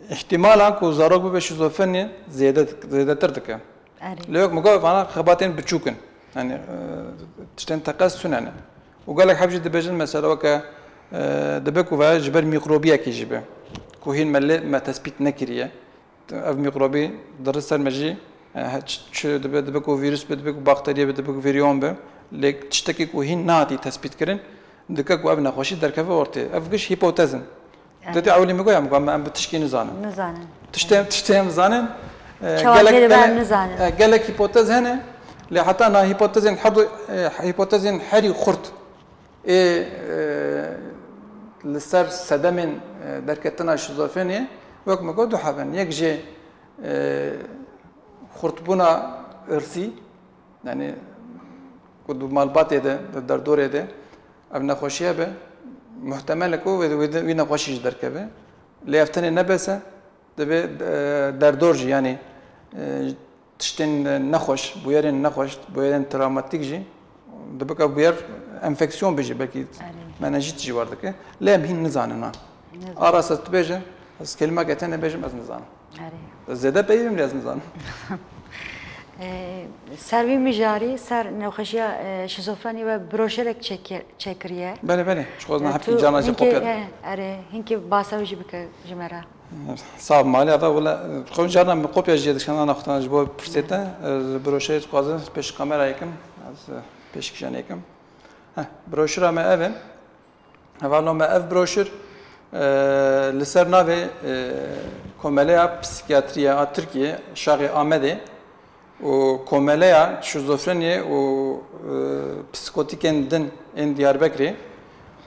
îhtimala ku zarok bibe şîzofrenî zêde, zêdetir dike. Erê. Lê wek min got, vana xebatên biçûk in. Yani, e, tiştên teqez tune ne. Û gelek heb jî dibêjin, mesela weke, e, dibe ku ve ji ber mîkrobiyekî jî be. Ku hîn me lê me tespît nekiriye. Ev mîkrobî diri ser me jî, e, he, ç-, çi dibe, dibe ku vîrus be, dibe ku bakteriye be, dibe ku vîryon be. Lê tiştekî ku hîn nehatî tespît kirin, dike ku ev nexweşî derkeve ortê. Ev giş hîpotez in. Erê. Te dî ewilî min goya, min got, em bi tişkî nizanin. Nizanin. Tiştê, tiştê em zanin, e, Çawa gelek, têde gelek, nizanin. E, gelek hîpotez hene, lê heta na hîpotezên herdu, e, hîpotezên herî xurt ê, e, li ser sedemên, e, derketina şîzofreniyê, wek min got, du heb in. Yek jê, e, xurtbûna irsî, yani ku di malbatê de, di derdorê de, ev nexweşiye be, muhtemel e ku wê, wê, wî nexweşî jî derkeve. Lê ev tenê nebese, divê, e, derdor jî, yanî, e, tiştên nexweş, bûyerên nexweş, bûyerên travmatîk jî, dibe ku ev bûyer enfeksiyon be jî, belkî Erê. menenjît jî war dike. Lê em hîn nizanin ha. Nizanin. Arasa dibêje, ez kelimeke tenê bêjim, ez nizanim. Erê. Zêde peyivim lê ez nizanim. Ee, ser vî mijarî, ser nexweşiya, e, şîzofrenî ve broşerek çêkir-, çêkiriye. Belê, belê. Ji xwe E, hepkî tu carna jî hinkî, kopya. e, erê, hinkî basa wî jî bike ji me re. Sağ ol, malê ava, wele, xwe carna min kopya jî dişkana naxtana ji bo pirsê te. Ez broşerê dixwazim pêş kamerayê kim, ez, e, pêşkêşanê kim. Heh, broşura me ev e. Hevalno me ev broşur, e, li ser navê, e, Komeleya Psîkiyatriya a Tirkiyê, Şaxê Amedê û Komeleya Şîzofreniyê û, e, Psikotîkên Din ên Diyarbekirê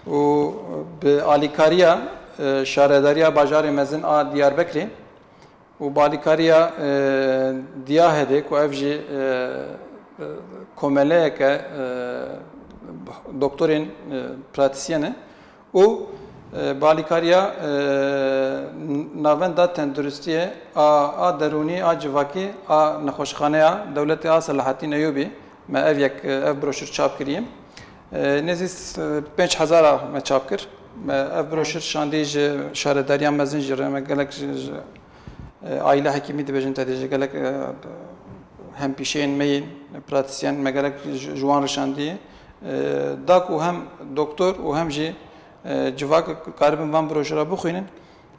û bi alîkariya, e, Şaredariya Bajarê Mezin a Diyarbekirê, û balîkariya, e, DIAHEDê ku ev jî, e, e, komeleyeke, e, doktorên, e, pratisyen e û, e, balîkariya, e, Navenda Tenduristiyê a, a Derûnî a Civakî a Nexweşxaneya Dewletê a Selahattîn Eyûbî me ev yek, e, ev broşur çap kiriye. E, nêzî s-, pênc hezar a me çap kir. Me ev broşur şandî ji şaredariya mezin jî re, me gelek ji, ji, e, aîle hekîmî dibêjin te dê jî gelek, e, hempîşeyên me yên pratisyen, me gelek ji, ji wan re şandî. E, da ku hem doktor û hem jî, e, civak karibin van broşura bixwînin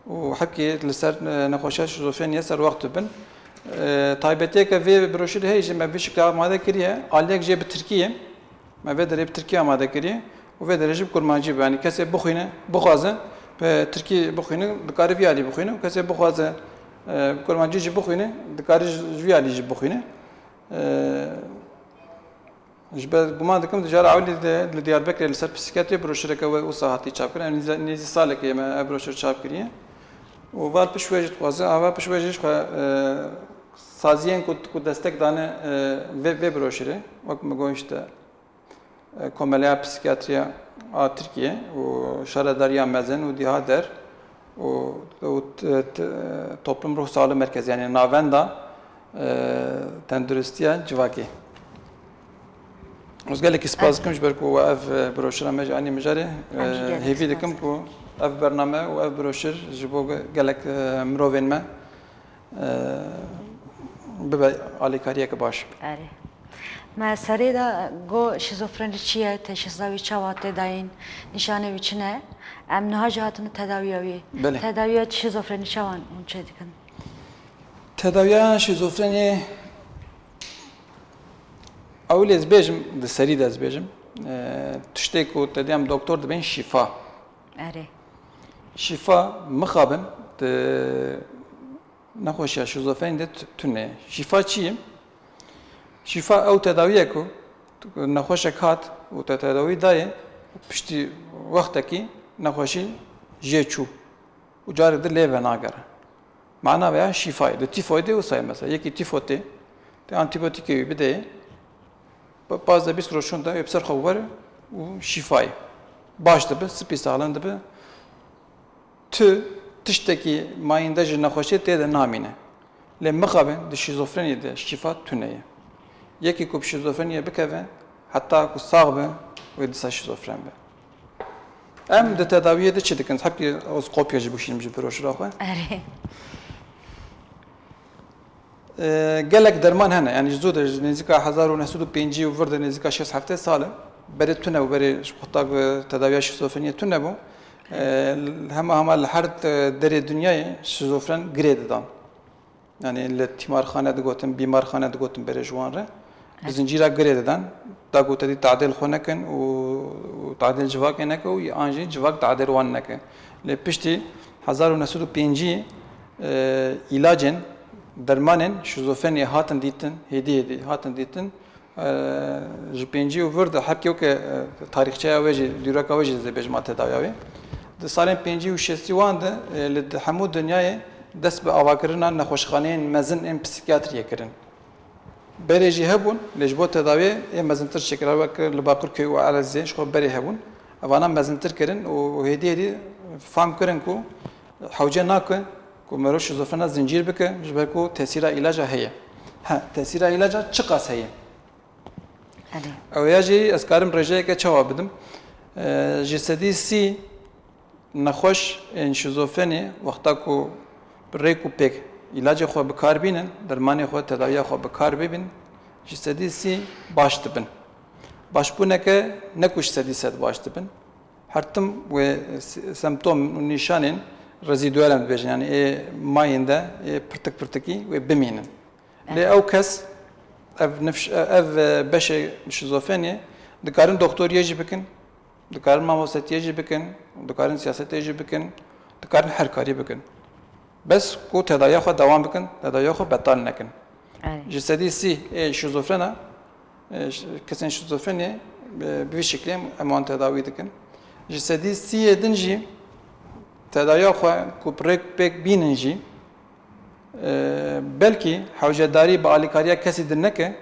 û hepkî li ser, e, nexweşiya şîzofreniyê serwext bibin. E, taybetiyeke vê broşurê heye jî me vê şikla amade kiriye. Aliyek jê bi tirkî ye. Me vê derê bi tirkî amade kiriye û vê derê jî bi kurmancî be. Yanî kesê bixwîne, bixwaze, bi tirkî bixwîne, dikare vî alî bixwîne û kesê bixwaze, e, bi kurmancî jî bixwîne, dikare ji, ji vî alî jî bixwîne. E, ji ber guman dikim, di cara ewilî de li Diyarbekirê li ser psîkiyatriyê broşureke wê wisa hatî çapkirin. Em nêzî, nêzî salekê me ev broşur çap kiriye. Û va li pişt wê jî dixwaze, ava pişt wê jî ji xwe, e, saziyên ku, ku destek dane, e, vê, vê broşurê, wek min got, işte, e, Komeleya Psîkiyatriya a Tirkiyê û Şaredariya Mezin û DIAHED û, û t-, t-, Toplum Ruh Sağlığı Merkezi, yani Navenda, e, Tenduristiya Civakî. Ez gelekî spas dikim ji ber ku we ev, e, broşura me jî anî mijarê. Em jî gelekî spas dikim. E, hêvî dikim ku ev bername û ev broşur ji bo ge-, gelek, e, mirovên me e, bibe alîkariyeke baş. Erê. Me serê de got şîzofrenî çi ye, teşhîsa wî çawa tê dayîn, nîşanê wî çi ne? Em niha jî hatine tedawiya wî. Belê. Tedawiya şîzofrenî çawa hûn çêdikin? Tedawiya şîzofrenî, ewilê ez bêjim, di serî de ez bêjim, e, tiştê ku te dî em doktor dibên şîfa. Erê. Şîfa mixabin di nexweşiya şîzofrenî de tu-, tune ye. Şîfa çi ye? Şîfa ew tedawî ye ku nexweşek hat û te tedawî dayê û piştî wextekî nexweşî jê çû û carê di lê venagere. Mana vê ya şîfa ye. Di tîfoyê de wisa ye mesela. Yekî tîfo tê, te antîbiyotîkê wî bideyê, pa-, pazdeh bîst roj şûnde wê bi ser xwe were û şîfa ye. Baş dibe, spî saxlem dibe. tu tiştekî mayînde ji nexweşiyê tê de namîne. Lê mixabin di şîzofreniyê de şîfa tune ye. Yekî ku bi şîzofreniyê bikeve, heta ku sax be, wê dîsa şîzofren be. Em di tedawiyê de çi dikin? Hepkî ez kopya jî bişînim ji broşura xwe. Erê. E, gelek derman hene. Yani ji zû de, ji nêzîka hezar û neh sed û pêncî û vir de nêzîka şêst heftê sal e. Berê tune bû, berê ji wexta ku tedawiya şîzofreniyê tune bû. E, hema hema li her, e, derê dinyayê şîzofren girê didan. Yani li tîmarxane digotin, bîmarxane digotin berê ji wan re. Bi zincîra girê didan. Da ku te dî tadêl xwe nekin û, û tadêl civakê neke û an jî civak tadêl wan neke. Lê piştî hezar û neh sed û pêncî, e, îlacên, dermanên şîzofreniyê hatin dîtin, hêdî hêdî hatin dîtin. E, ji pêncî û vir de hepkê weke, e, tarîxçeya wê jî, dîroka wê jî dibêjim a tedawiya wê. Di salên pêncî û şêstî wan de, e, li di hemû dinyayê dest bi avakirina nexweşxaneyên mezin ên psîkiyatriyê kirin. Berê jî hebûn, lê ji bo tedawiyê ê mezintir çêkira, wek li Baqirköy û Elezîzê ji xwe berê hebûn. Evana mezintir kirin û hêdî hêdî fam kirin ku hewce nake ku merov şîzofrena zincîr bike, ji ber ku tesîra îlaca heye. He, tesîra îlaca çiqas heye? Erê. Ew ya jî ez karim rêjeyeke çawa bidim? Ee, ji sedî sî nexweş ên şîzofrenî wexta ku bi rêk û pêk îlacê xwe bi kar bînin, dermanê xwe, tedawiya xwe bi kar bibin, ji sedî sî baş dibin. Başbûneke ne ku ji sedî sed baş dibin. Her tim wê s-, semptom û nîşanên rezîduel em dibêjin, yanî ê mayînde, ê pirtik pirtikî wê bimînin. Lê ew kes, ev nifş-, ev beşê şîzofreniyê dikarin doktoriyê jî bikin, dikarin mamostetiyê jî bikin, dikarin siyasetê jî bikin, dikarin her karî bikin. Bes ku tedawiya xwe dewam bikin, tedawiya xwe betal nekin. Erê. Ji sedî sî ê şîzofrena, e, ş-, kesên şîzofrenê, e, bi vî şeklê em wan tedawî dikin. Ji sedî sî yê din jî tedawiya xwe ku bi rêk pêk bînin jî, e, belkî hewcedarî bi alîkariya kesî din neke,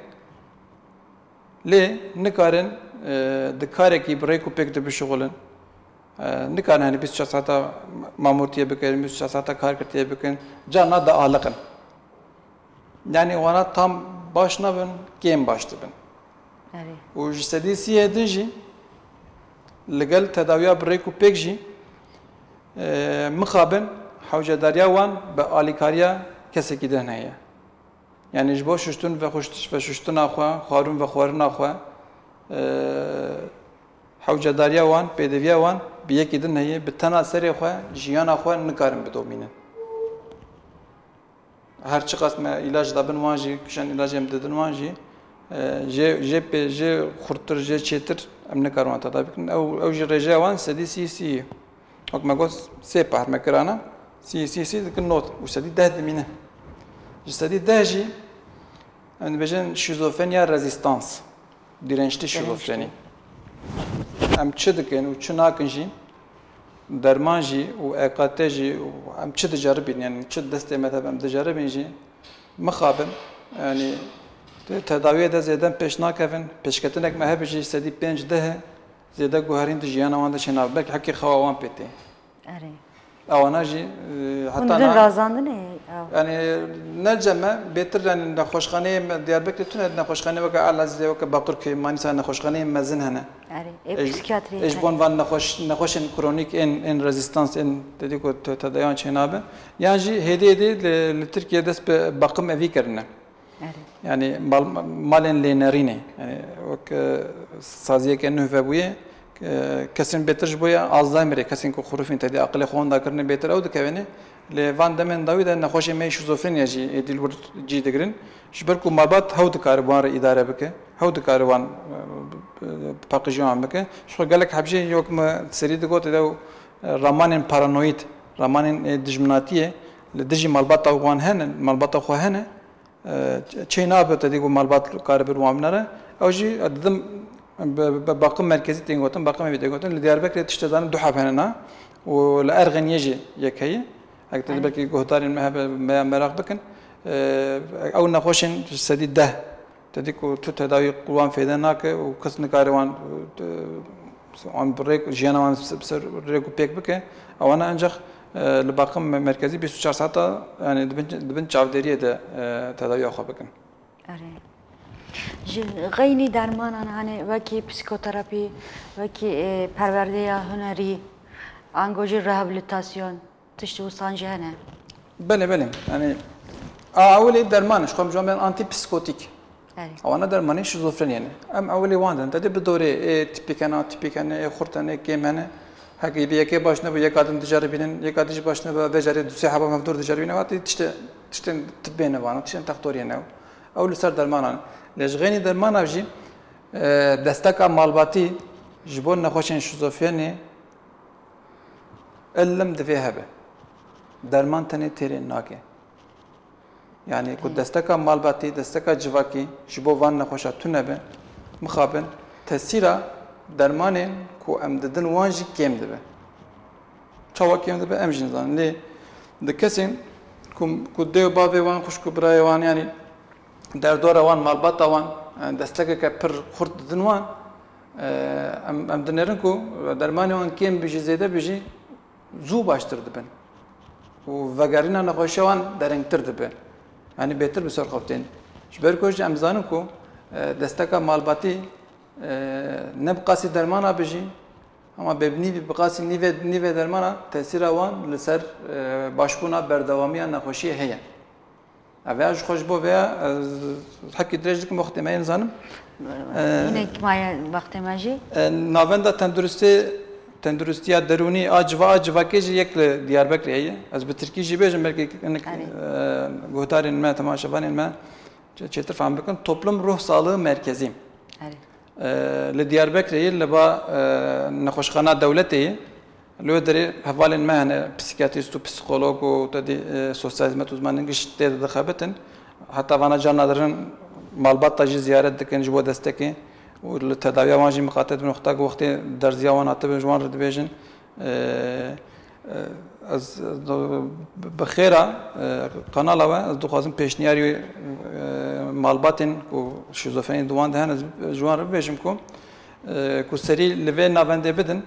lê nikarin, e, di karekî bi rêk û pêk de bişixulin. E, nikarin, hani, bîst û çar saeta mamortiyê bikin, bîst û çar saeta karkirtiyê bikin, carna dialiqin. Yani wana tam baş nabin, kêm baş dibin. Erê. Û ji sedî sî yê din jî li gel tedawiya bi rêk û pêk jî, e, mixabin hewcedariya wan bi alîkariya kesekî din heye. Yani ji bo şuştin ve xuşt-, veşuştina xwe, xwarin vexwarina xwe, e, hewcedariya wan, pêdiviya wan bi yekî din heye, bi tena serê xwe, jiyana xwe nikarin bidomînin. Her çiqas me îlac dabin wan jî, kişan îlacê em didin wan jî, e, jê, jê pê, jê xurttir, jê çêtir em nikarin wan tedawî bikin. Ew, ew jî rêjeya wan sedî sî sî ye. Wek me got, sê pahr me kirana, sî sî sî dikin not û sedî deh dimîne. Ji sedî deh jî, em dibêjin şîzofreniya rezîstans. Dirençli şîzofrenî. Em çi dikin û çi nakin jî, derman jî û E K T jî û em çi diceribîn, yani çi destê me de em diceribîn jî, mixabin, yani te-, tedawiyê de zêden pêş nakevin, pêşketinek me hebe jî sedî pênc deh e, zêde guherîn di jiyana wan de çênabe. Belkî hekî xewa wan pê tê. Erê. Ewana jî, e, Hûn heta didin na-, razandinê ew? Yani, ne cem e, bêtir, yani, nexweşxaneyê me, Diyarbekirê tune nexweşxaneyê weke Elezîzê, weke Baqirköyê, Manîsa nexweşxaneyên mezin hene. Erê, ê Ê ji, psîkiyatriyê ê ji hene. Bon van nexweş-, nexweşên kronîk, ên, ên rezîstans, ên, te dî ku te-, tedayan çênabe. Yan jî hêdî hêdî li, li Tirkiye dest bi baqim evî kirine. Erê. Yani mal-, malên lênerînê, yani wek, e, saziyeke nuh vebûye, e, kesên bêtir ji bo ya Alzheimerê, kesên ku xurifîn tedî aqilê xwe winda kirine bêtir ew dikevêne. Lê van demên dawî de nexweşê me yê şîzofreniya jî êdî li wir cî digirin. Ji ber ku malbat hew dikare bi wan re îdare bike, hew dikare wan, e, paqijî wan bike. Ji xwe gelek heb jî yok me serî digot de, e, ramanên paranoid, ramanên, e, dijminatiyê li dijî malbata wan hene, malbata xwe hene. E, çê nabe te dî ku malbat kare bir wan binere. Ew jî, e, didim, bi, bi, baqim merkezî tên gotin, baqim evî tên gotin. Li Diyarbekirê tiştê zanim du heb hene na. Û li Erxeniyê jî yek heye. Hek te dî belkî guhdarên me hebe, me ya meraq bikin. E, ew nexweşên ji sedî deh. Te dî ku tu tedawî wan fêde nake û kes nikare wan, e, wan bi rêk, jiyana wan bi ser rêk û pêk bike. Ewana ancaq E, li Baqim Merkezî bîst û çar saeta, yani di bin, di bin çavdêriyê de, e, tedawiya xwe bikin. Erê. Ji xeynî dermanan, hani wekî psîkoterapî, wekî, e, perwerdeya hunerî, ango jî rehabilitasyon, tişt wistan jî hene? Belê, belê. Yani, a ewilê derman, ji xwe em ji wan bên antipsîkotîk. Erê. Ewana dermanê şîzofreniyê ne. Em ewilê wan din. Te dê bi dorê, ê tipîk hene, atipîk hene, ê xurt hene, ê kêm hene. Heke bi yekê baş nebû, yeka din diceribînin, yeka din jî baş nebû, vê carê du sê heba mevdûr diceribîne, hatî tiştê, tiştên tibê ne vano, tiştên textoriyê ne. Ew li ser dermanan. Lê ji xeynî dermana jî, e, desteka malbatî ji bo nexweşên şîzofrenê, Ilim divê hebe. Derman tenê têrê nake. Yani ku desteka malbatî, desteka civakî ji bo van nexweşa tune be, mixabin tesîra dermanên ku em didin wan jî kêm dibe. Çawa kêm dibe em jî nizanin. Lê di kesên ku, ku dê û bavê wan, xwişk û birayê wan, yani derdora wan, malbata wan, yani destekeke pir xurt didin wan, e, em, em dinêrin ku dermanê wan kêm bijî, zêde bijî, zû baştir dibin û vegerîna nexweşiya wan derengtir dibe. Yanî bêtir bi ser xwe tên. Ji ber ku jî em zanin ku, e, desteka malbatî, e, ne bi qasî dermana bijî, ama bê bi nîvî, bi qasî nîvê, nîvê dermana tesîra wan li ser, e, başbûna berdewamiya nexweşiyê heye. Ev ya ji xwe ji bo vê ya, ez hekî dirêj dikim, wextê me yê nizanim. Hinek maye wextê me jî. E, navenda tenduristê, tenduristiya derûnî a civa, a civakê jî yek li Diyarbekirê heye. Ez bi tirkî jî bêjim, belkî hinek, Erê. e, guhdarên me, temaşevanên me çê-, çêtir fehm bikin. Toplum Ruh Sağlığı Merkezi. Erê. E, li Diyarbekirê ye, li ba, e, nexweşxana dewletê ye. Li wê derê hevalên me hene, psîkiyatrîst û psîkolog û te dî, e, sosyal hizmet uzmanên giş tê de dixebitin. Heta vana carna dirin malbata jî ziyaret dikin ji bo destekê û li tedawiya wan jî miqate dibin. Wexta ku wextê derziya wan hatibin ji wan re dibêjin. E, e, ez, ez do-, bi xêra, e, kanala we ez dixwazim pêşniyarî, e, malbatên ku şîzofrenî di wan de hene, ez ji wan re bibêjim ku, e, ku serî li vê navendê bidin.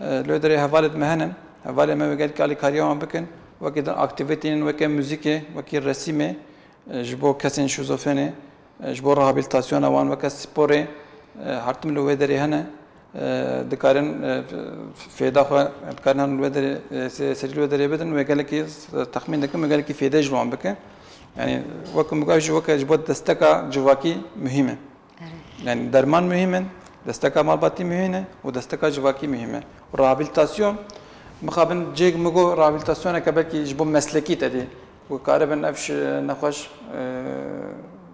E, li wê derê hevalê me hene. Hevalê me wê gelkî alîkariya wan bikin. Wekî din aktîvîteyên weke muzîkê, wekî resîmê, e, ji bo kesên şîzofrenê, e, ji bo rehabilitasyona wan weke sporê, e, her tim li wê derê hene. E, dikarin, e, f-, fêda xwe, dikarin herin li wê derê, e, se-, serî li wê derê bidin. Wê gelekî, e, texmîn dikim, wê gelekî fêdê ji wan bike. Yani, wek min got jî, weke ji bo desteka civakî muhîm e. Erê. Yani derman muhîm in, desteka malbatî muhîm e û desteka civakî muhîm e. Û rehabilitasyon, mixabin cêk min got rehabilitasyoneke belkî ji bo meslekî te dî. Ku karibin ev şi-, nexweş, e,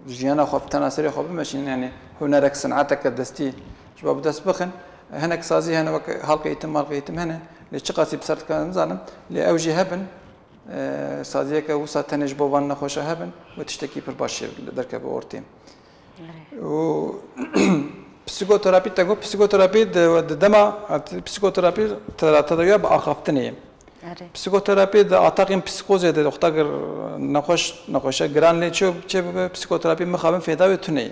jiyana xwe bi tena serê xwe bimeşînin, yani hunerek, sineteke destî ji bo bi dest bixin. Hinek sazî hene, wek halk eğitim, malk eğitim hene. Lê çiqasî bi ser dikevin nizanim. Lê ew jî hebin, e, saziyeke wisa tenê ji bo van nexweşa hebin, wê tiştekî pir baş jê derkeve ortê. Erê. Û psîkoterapî te got, psîkoterapî di, di dema, psîkoterapî tera-, tedawiya bi axaftinê ye. Erê. Psîkoterapî di ataxên psîkozê de, wexta ku nexweş, nexweşe giran lê çê, çê bibe, psîkoterapî mixabin fêda wê tune ye.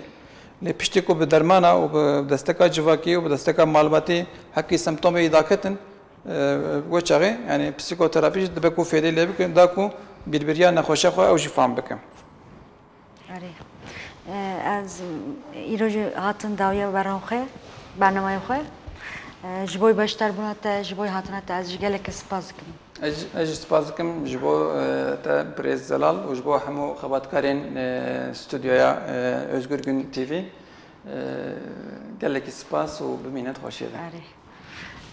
Lê piştî ku bi dermana û bi desteka civakî û bi desteka malbatî hekî semptomê wî daketin, e, wê çaxê, yani psîkoterapî jî dibe ku fêdê lê bike, da ku bîrbiriya nexweşa xwe ew jî fam bike. Erê. E, ez îro jî hatin dawiya bernameya xwe, bernameya xwe. E, ji bo beşdarbûna te, ji bo hatina te, ez jî gelekî spas dikim. Ez, ez jî spas dikim ji bo, e, te birêz Zelal û ji bo hemû xebatkarên, e, stûdyoya, e, Özgür Gün T V. E, gelekî spas û bimînin di xweşiyê de. Erê.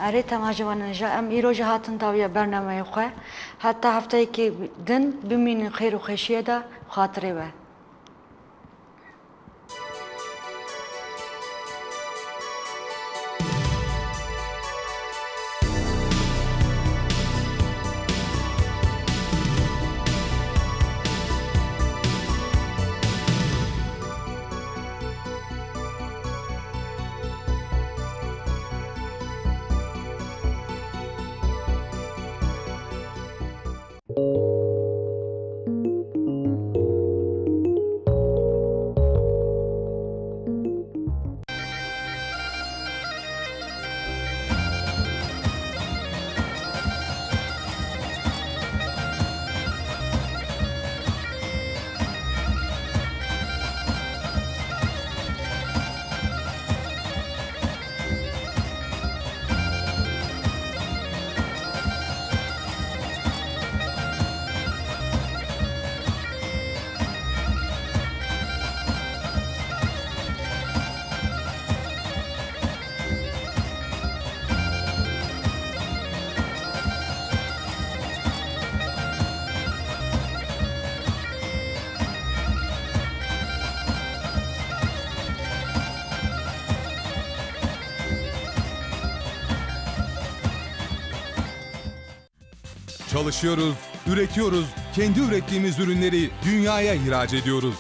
Erê, temaşevanên hêja, em îro jî hatin dawiya bernameya xwe. Heta hefteyekî din bimînin xêr û xweşiyê de, xatirê we. Çalışıyoruz, üretiyoruz, kendi ürettiğimiz ürünleri dünyaya ihraç ediyoruz.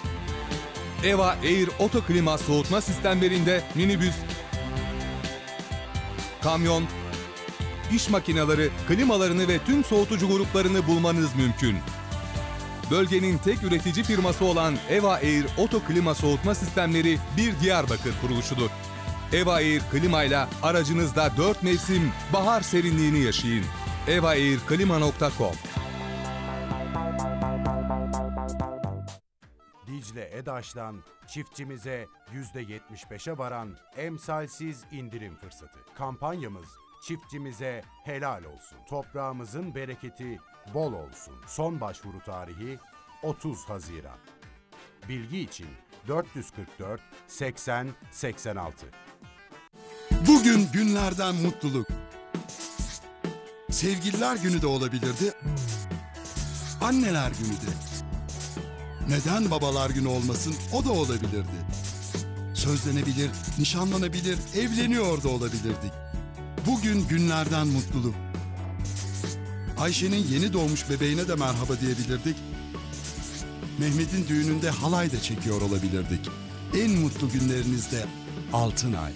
Eva Air oto klima soğutma sistemlerinde minibüs, kamyon, iş makineleri, klimalarını ve tüm soğutucu gruplarını bulmanız mümkün. Bölgenin tek üretici firması olan Eva Air oto klima soğutma sistemleri bir Diyarbakır kuruluşudur. Eva Air klimayla aracınızda dört mevsim bahar serinliğini yaşayın. evairklima.com. Dicle Edaş'tan çiftçimize yüzde yetmiş beşe varan emsalsiz indirim fırsatı. Kampanyamız çiftçimize helal olsun, toprağımızın bereketi bol olsun. Son başvuru tarihi otuz Haziran. Bilgi için dört yüz kırk dört seksen seksen altı. Bugün günlerden mutluluk. Sevgililer günü de olabilirdi. Anneler günü de. Neden babalar günü olmasın? O da olabilirdi. Sözlenebilir, nişanlanabilir, evleniyor da olabilirdik. Bugün günlerden mutluluk. Ayşe'nin yeni doğmuş bebeğine de merhaba diyebilirdik. Mehmet'in düğününde halay da çekiyor olabilirdik. En mutlu günlerinizde Altın Ay.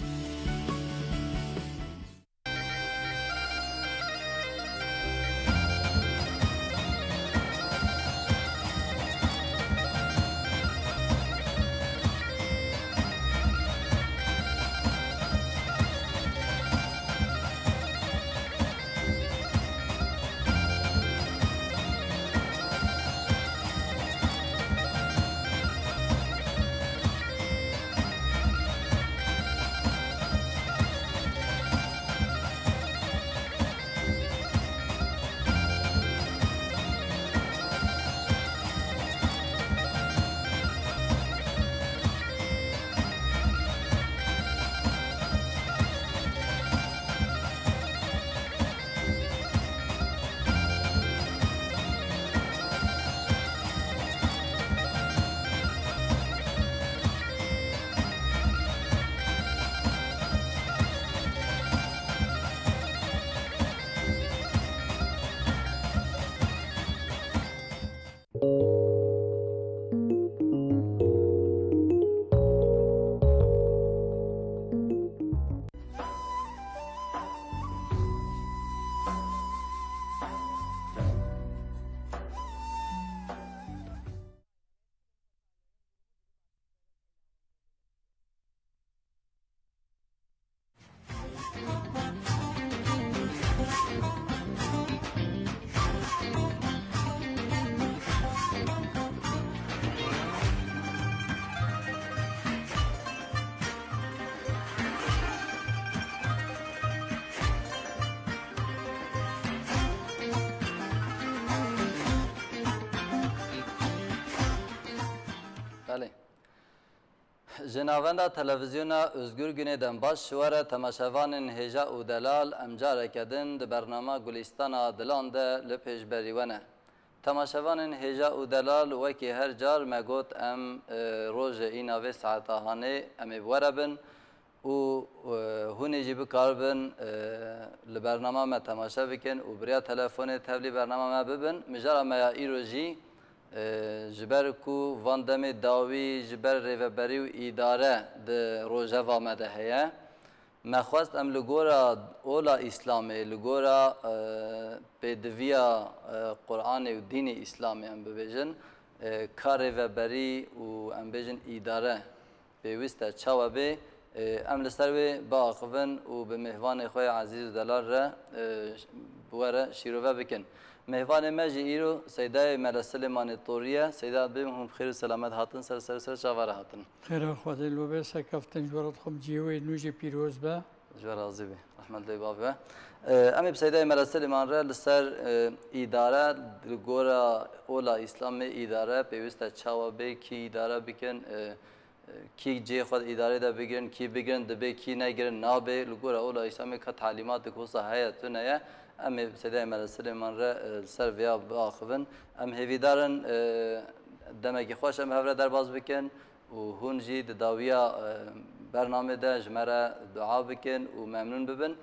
Belê. Ji navenda televîzyona Özgür Güney'den baş ji we re temaşevanên hêja û delal, em careke din di bernama Gulîstana Dilan de li pêşberî we ne. Temaşevanên hêja û delal, wekî her car me got, em, e, rojê îna vê saeta hanê em ê bi we re bin û, e, hûn ê jî bikaribin, e, li bernama me temaşe bikin û bi riya telefonê tevlî bernama me bibin. Mijara me ya îro jî, e, ji ber ku van demê dawî ji ber rêveberî û îdare di rojeva me de heye, me xwest em li gora ola Îslamê, li gora, e, pêdiviya, e, Quranê û dînê Îslamê em bibêjin, e, ka rêveberî û em bêjin îdare pêwîst e çawa bê, e, em li ser wê biaxivin û bi mêvanê xwe yê ezîz û delal re, e, bi we re şîrove bikin. Mêvanê me jî îro Seydayê Mele Silêmanê Torî ye. Seyda, bê hûn bi xêr û selamet hatin ser ser ser çava re hatin. Xêra Xwedê li we be, serkeftin ji we re dixwim, cihê we yê nû jî pîroz be. Ji we razî be. Rehmet lê bavê we. E, em ê bi Seydayê Mele Silêman re li ser, e, îdare, li gora ola Îslamê îdare pêwîst e çawa bê, kî îdare bikin, e, kî cihê xwe di îdarê de bigirin, kî bigirin dibê, kî negirin nabe, li gora ola Îslamê ka talîmatek wisa heye tune ye, em ê bi Seydayê Mele Silêman re, e, li ser vêya biaxivin. Em hêvîdar in, e, demekî xweş em hev re derbas bikin û hûn jî di dawiya, e, bernamê de ji me re dua bikin û memnûn bibin.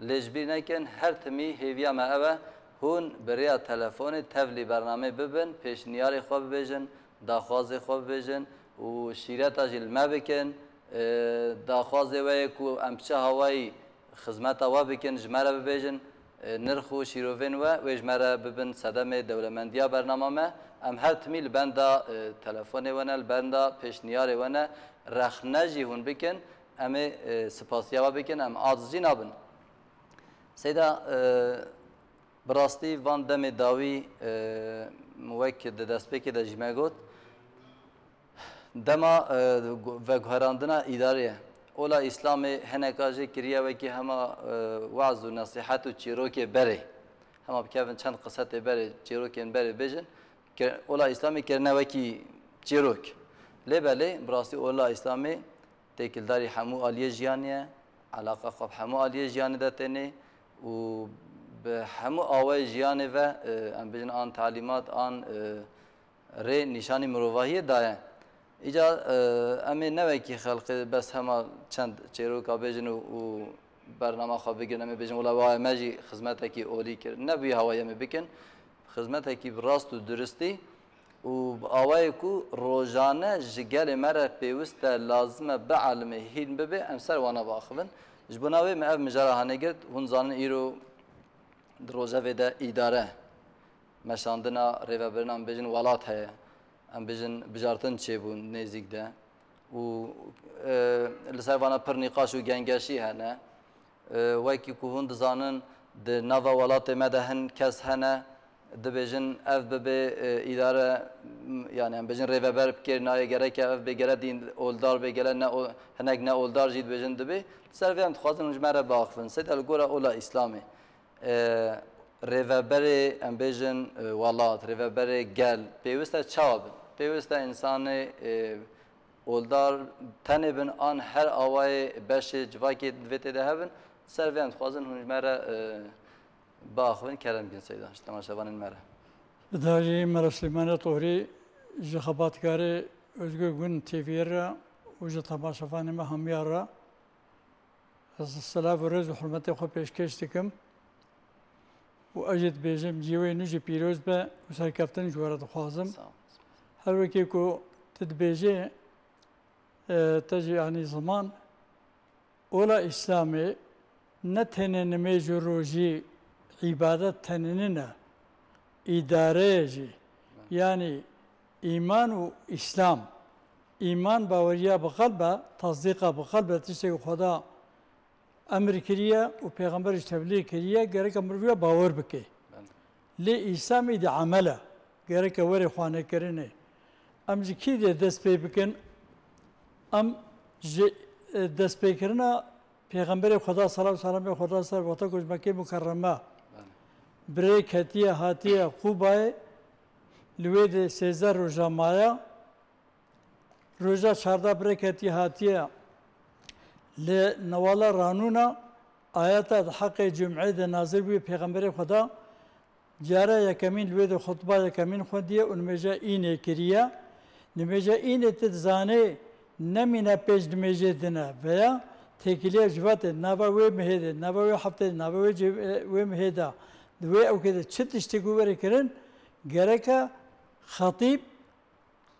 Lê ji bîr nekin, her timî hêviya me ew e Hûn bi rêya telefonê tevlî bernamê bibin, pêşniyarê xwe bibêjin, daxwazê xwe bibêjin û şîreta jî li me bikin. E, daxwazê we ye ku em bi çi awayî xizmeta we bikin, ji me re bibêjin, e, nirx û şîrovên we, wê ji me re bibin sedemê dewlemendiya bernama me. Em her timî li benda, e, telefonê we ne, li benda pêşniyarê we ne, rexne jî hûn bikin, em ê, e, spasiya we bikin, em aciz jî nabin. Seyda, e, bi rastî van demê dawî, e, wek di destpêkê de jî me got, dema, e, gu-, veguherandina îdarê ye. Ola Îslamê hineka jê kiriye wekî hema, e, weaz û nesîhet û çîrokê berê. Hema bikevin çend qisetê berê, çîrokên berê bêjin. Ke-, ola Îslamê kirine wekî çîrok. Lê belê, bi rastî ola Îslamê têkildarî hemû aliyê jiyanê ye, eleqa xwe bi hemû aliyê jiyanê de tênê û bi hemû awayê jiyanê ve, e, em bêjin an talîmat, an, e, rê nîşanî mirovahiyê daye. Îca, e, em ê ne wekî xelqê bes hema çend çêroka bêjin û, û bernama xwe bigirin, em ê bêjin, wela waya me jî xizmetekî olî kir. Nebûye hawayê em ê bikin. Xizmetekî bi rast û duristî û bi awayê ku rojane ji gelê me re pêwist e, lazim e, bielimê, hîn bibe, em ser wana biaxivin. Ji bona wê me ev mijara hanê girt. Hûn zanin îro di rojevê de îdare, meşandina rêvebirina, em bêjin, welat heye. Em bêjin, bijartin çêbûn nêzîk de. Û, e, li ser vana pir nîqaş û gengeşî hene. E, wekî ku hûn dizanin, di nava welatê me de hin kes hene, dibêjin ev bibe, e, îdare, m-, yani em bêjin rêveber bi kêr nayê, gereke ev bê, gere dîn oldar bê, gere ne o-, hinek ne oldar jî dibêjin dibê. Ser vê em dixwazin hûn ji me re biaxivin. Seyda, li gora ola Îslamê, e, rêveberê, em bêjin, e, welat, rêveberê gel, pêwist e çawa bin? Pêwist e însanê, e, oldar tenê bin an her awayê beşê civakê di vê tê de hebin? Ser vê em dixwazin hûn ji me re, e, biaxivin, kerem bikin Seyda, ji temaşevanên me re. Bi dayî me re Silêmaniya Tohrî ji xebatkarê Özgür Gün T V'yê re û ji temaşevanê me hemiya re ez silav û rêz û hurmetê xwe pêşkêş dikim û ez jî dibêjim, cîwê nû jî pîroz be û serkeftin ji we re dixwazim. Sağ ol. Her wekî ku tu dibêjê, e, te jî anî ziman, ola Îslamê ne tenê nimêj û rojî, îbadet tenê nîne, îdare ye jî. Yanî îman û Îslam. Îman baweriya bi qelb e, tasdîqa bi qelb e, tiştekî Xweda emir kiriye û Pêxember jî teblîg kiriye, gereke mirov ya bawer bike. Lê Îslam îdî emel e, gereke were xwanekirinê. Em ji kî dê dest pê bikin? Em ji, e, destpêkirina Pêxemberê Xweda, selav û selamê Xweda ser, wexta ku ji Mekkê Mukerreme bi rê ketiye, hatiye Qûbayê, li wê de sêzdeh roja maye. Roja çardeh bi rê ketiye hatiye li newala ranûna, ayeta di heqê cumê de nazil bûye, Pêxemberê Xweda cara yekemîn li wê de xutba yekemîn xwendiye û nimêja înê kiriye. Nimêja înê tu dizanê nemîne pênc nimêjê din e veya têkiliya civatê, nava wê mihê de, nava wê heftê de, nava wê cê-, wê mihê de, di wê ewkê de çi tiştê ku were kirin, gereke xetîb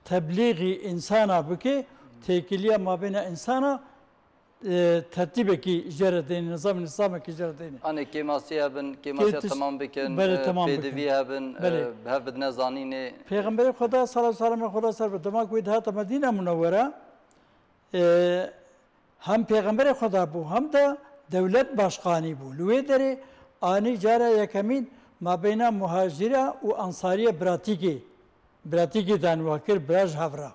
teblîgî însana bike, têkiliya mabêna însana, e, tertîbekî jê re deynê, nizam, nizamekî jê re deynê. Anê kêmasî hebin, kêmasiya Kêtiş-, temam bikin, belê, e, temam bikin. Pêdivî hebin, e, Belê. Bi hev bidine zanînê. Pêxemberê Xweda, sala û selamê Xweda ser be, dema ku wê dihata Medîna Munewwere, e, hem Pêxemberê Xweda bû, hem de dewlet başqanî bû. Li wê derê anî cara yekemîn mabeyna muhacîra û ensariya biratîkê, biratîkê dan wa kir, bira ji hev re.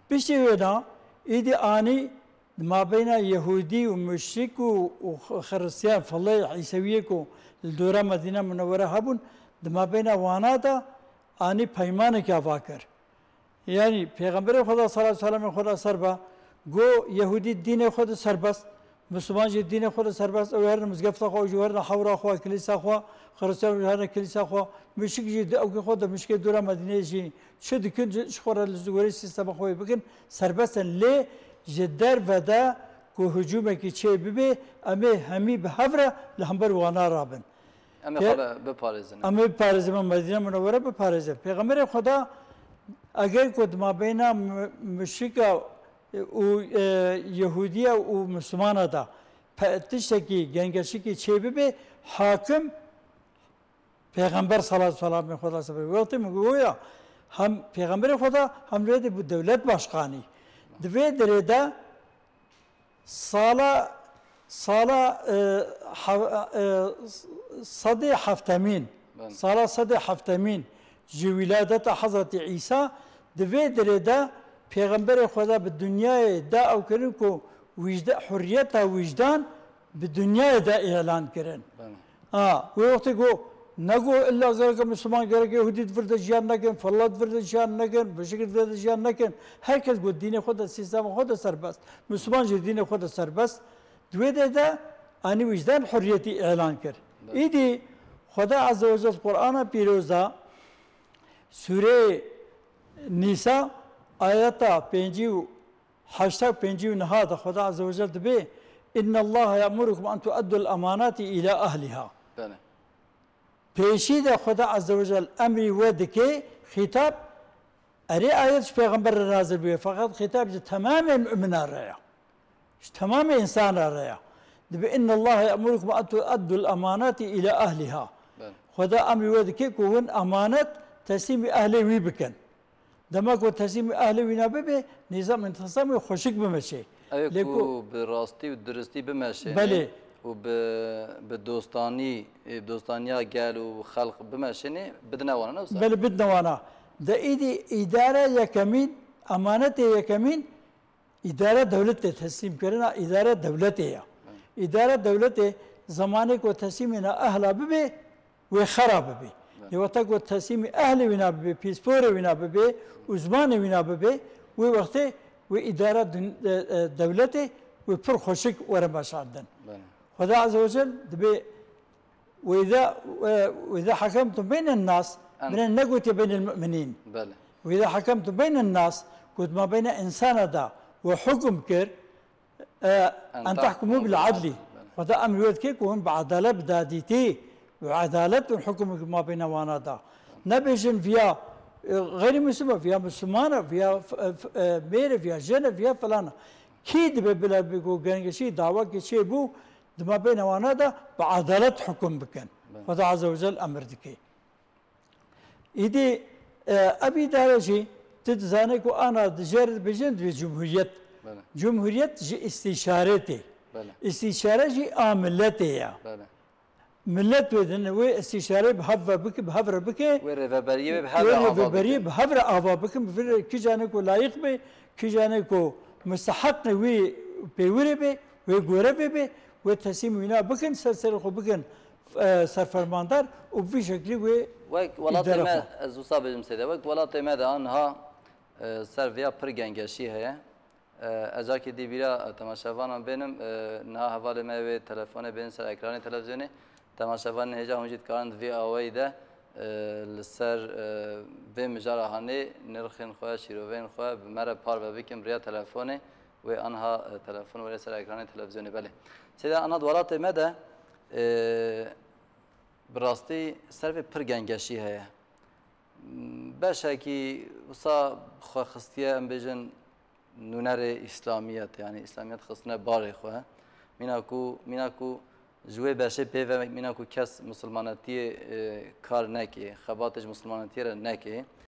Piştî wêna, îdî anî di mabeyna Yehûdî û muşrik û, û Xiristiyan, filê Îsewiyê ku li dora Medîna Munewwere hebûn, di mabeyna wana de anî peymaneke ava kir. Yanî Pêxemberê Xweda, sala û selamê Xweda ser be, got, Yehûdî dînê xwe di serbest, Misliman jî dînê xwe di serbest, ew herin mizgefta xwe, ew jî herin hewra xwe, kilîsa xwe, Xiristiyan jî herin kilîsa xwe, muşrik jî di ewkê xwe de, muşrikê dora Medîneyê jî çi dikin, ji, ji xwe re li gorî sîstema xwe yê bikin, serbest in. Lê ji derve de ku hicûmekî çê bibe, em ê hemî bi hev re li hember wana rabin. Em ê Pê- xwe be- biparêzin. Em ê biparêzin, em Medîne Munewwere biparêzin. Pêxemberê Xweda eger ku di mabeyna mu-, muşrika û, e, Yehûdiya û Mislimana de pe-, tiştekî gengeşikî çê bibe, hakim Pêxember salatu selamê Xweda ser pê. Wextê min goya hem Pêxemberê Xweda hem wê de bû dewlet başkanî. Di vê derê de sala, sala, e, ha-, e, sedê heftemîn, Belê. sala sedê heftemîn ji wîladeta Hezretî Îsa, di vê derê de Pêxemberê Xweda bi dinyayê da ew kirin ku wîjde-, hurriyeta wîjdan bi dinyayê de îlan kirin. Belê. Ha, wê wextê ku ne ku illa gereke Misliman, gereke Yehudî di vir de jiyan nekin, Fella di vir de jiyan nekin, Bişikir di vir de jiyan nekin. Her kes ku dînê xwe de, sîstema xwe de serbest. Misliman jî dînê xwe de serbest. Di wê de de anî wîjdan hurriyetî îlan kir. Belê. Îdî Xweda Azze ve Celle Qur'ana Pîroz de Sûreyê Nîsa ayeta pêncî û heşta û pêncî û niha de Xweda Azze ve Celle dibê, "Inna Allaha ya'murukum an tu'addul amanati ila ahliha." Belê. Pêşî de Xweda Azze ve Celle emrî we dike, xîtab erê ayet ji Pêxember re nazil bûye, feqet xîtab ji temamê mumina re ya. Ji temamê însana re ya. Dibe, "Inna Allaha ya'murukum an tu'addul amanati ila ahliha." Belê. Xweda emrî we dike ku hûn emanet teslîmî ehlê wî bikin. Dema ku teslîmî ehlê wî nabibe, nîzam întiqamê xweşik bimeşe. Ew Lê ku ku bi rastî û duristî bimeşêne Belê. û bi, bi dostanî, e, dostaniya gel û xelq bimeşêne, bidine wana, ne wisa? Belê, bidine wana. De îdî îdare yekemîn, emanetê yekemîn, îdare dewletê, teslîmkirina îdare dewletê ya. Belê. Îdare dewletê zemanê ku teslîmîna ehla bibe, wê xera bibe. Belê. Lê wexta ku teslîmî ehlê wîna bibe, pîsporê wîna bibe, uzmanê wîna bibe, wê wextê wê îdara dun-, e, e, dewletê wê pir xweşik were meşandin. Belê. Xweda Azze ve Celle dibê, "Ve iza, e, ve iza hakemtum beynen nas", Em- bine negotiye beynel mu'minîn. Belê. "Ve iza hakemtum beynen nas", ku di mabeyna însana da we hukm kir, E, En en tahkumu tahkumu bil bil adli. adli. Belê. Xweda emr wê dike ku hûn bi edalet, bi dadîtî, bi edalet hûn hukum bikin mabeyna wana da. Nebêjin viya, e, xeyrî Misliman, viya Misliman e, viya f-, e, f-, e, mêr e, viya jin e, viya filan e. Kî dibe bila bi ku gengeşî dawakê çêbû, di mabeyna wana da bi edalet hukum bikin. Belê. Xweda Azze ve Celle emir dike. Îdî, e, ev îdare jî, tu dizanî ku ana di jêr dibêjin dibê cumhuriyet. Belê. Cumhuriyet ji îstîşare tê. Belê. Îstîşare jî a miletê ya. Belê. Milet wê din, wê îstîşare bi hev ve bike, bi hev re bike. Wê rêveberiyê wê bi hev Wê re ava rêveberiyê bike. bi hev re ava bikin, bi vî re kîjanê ku layîq be, kîjanê ku musteheqê wî pêwirê be, wê gorevê be, wê teslîm wîna bikin, ser serê xwe bikin, e, serfermandar û bi vî şeklî wê Wek welatê îdara me, xwe. ez wisa bêjim sêde, wek welatê me de anha, e, ser viya pir gengeşî heye. E, ez carkê dî bîra, e, temaşevanan bênim, e, niha hevalê me wê telefonê bênin ser ekranê televîzyonê. Temaşevanên hêja hûn jî dikarin di vî awayî de, e, li ser, e, vê mijara hanê nirxên xwe, şîroveyên xwe bi me re parve bikin bi riya telefonê. Wê anha, e, telefon were ser ekranê televîzyonê. Belê. Sêde anha di welatê me de, e, bi rastî ser vê pir gengeşî heye. Beşekî wisa xwe xistiye, em bêjin, nûnerê îslamiyet, yanî îslamiyet xistine barê xwe. Mîna ku, mîna ku ji wê beşê pê ve, mîna ku kes misilmanetiyê, e, kar neke, xebatê ji misilmanetiyê re neke,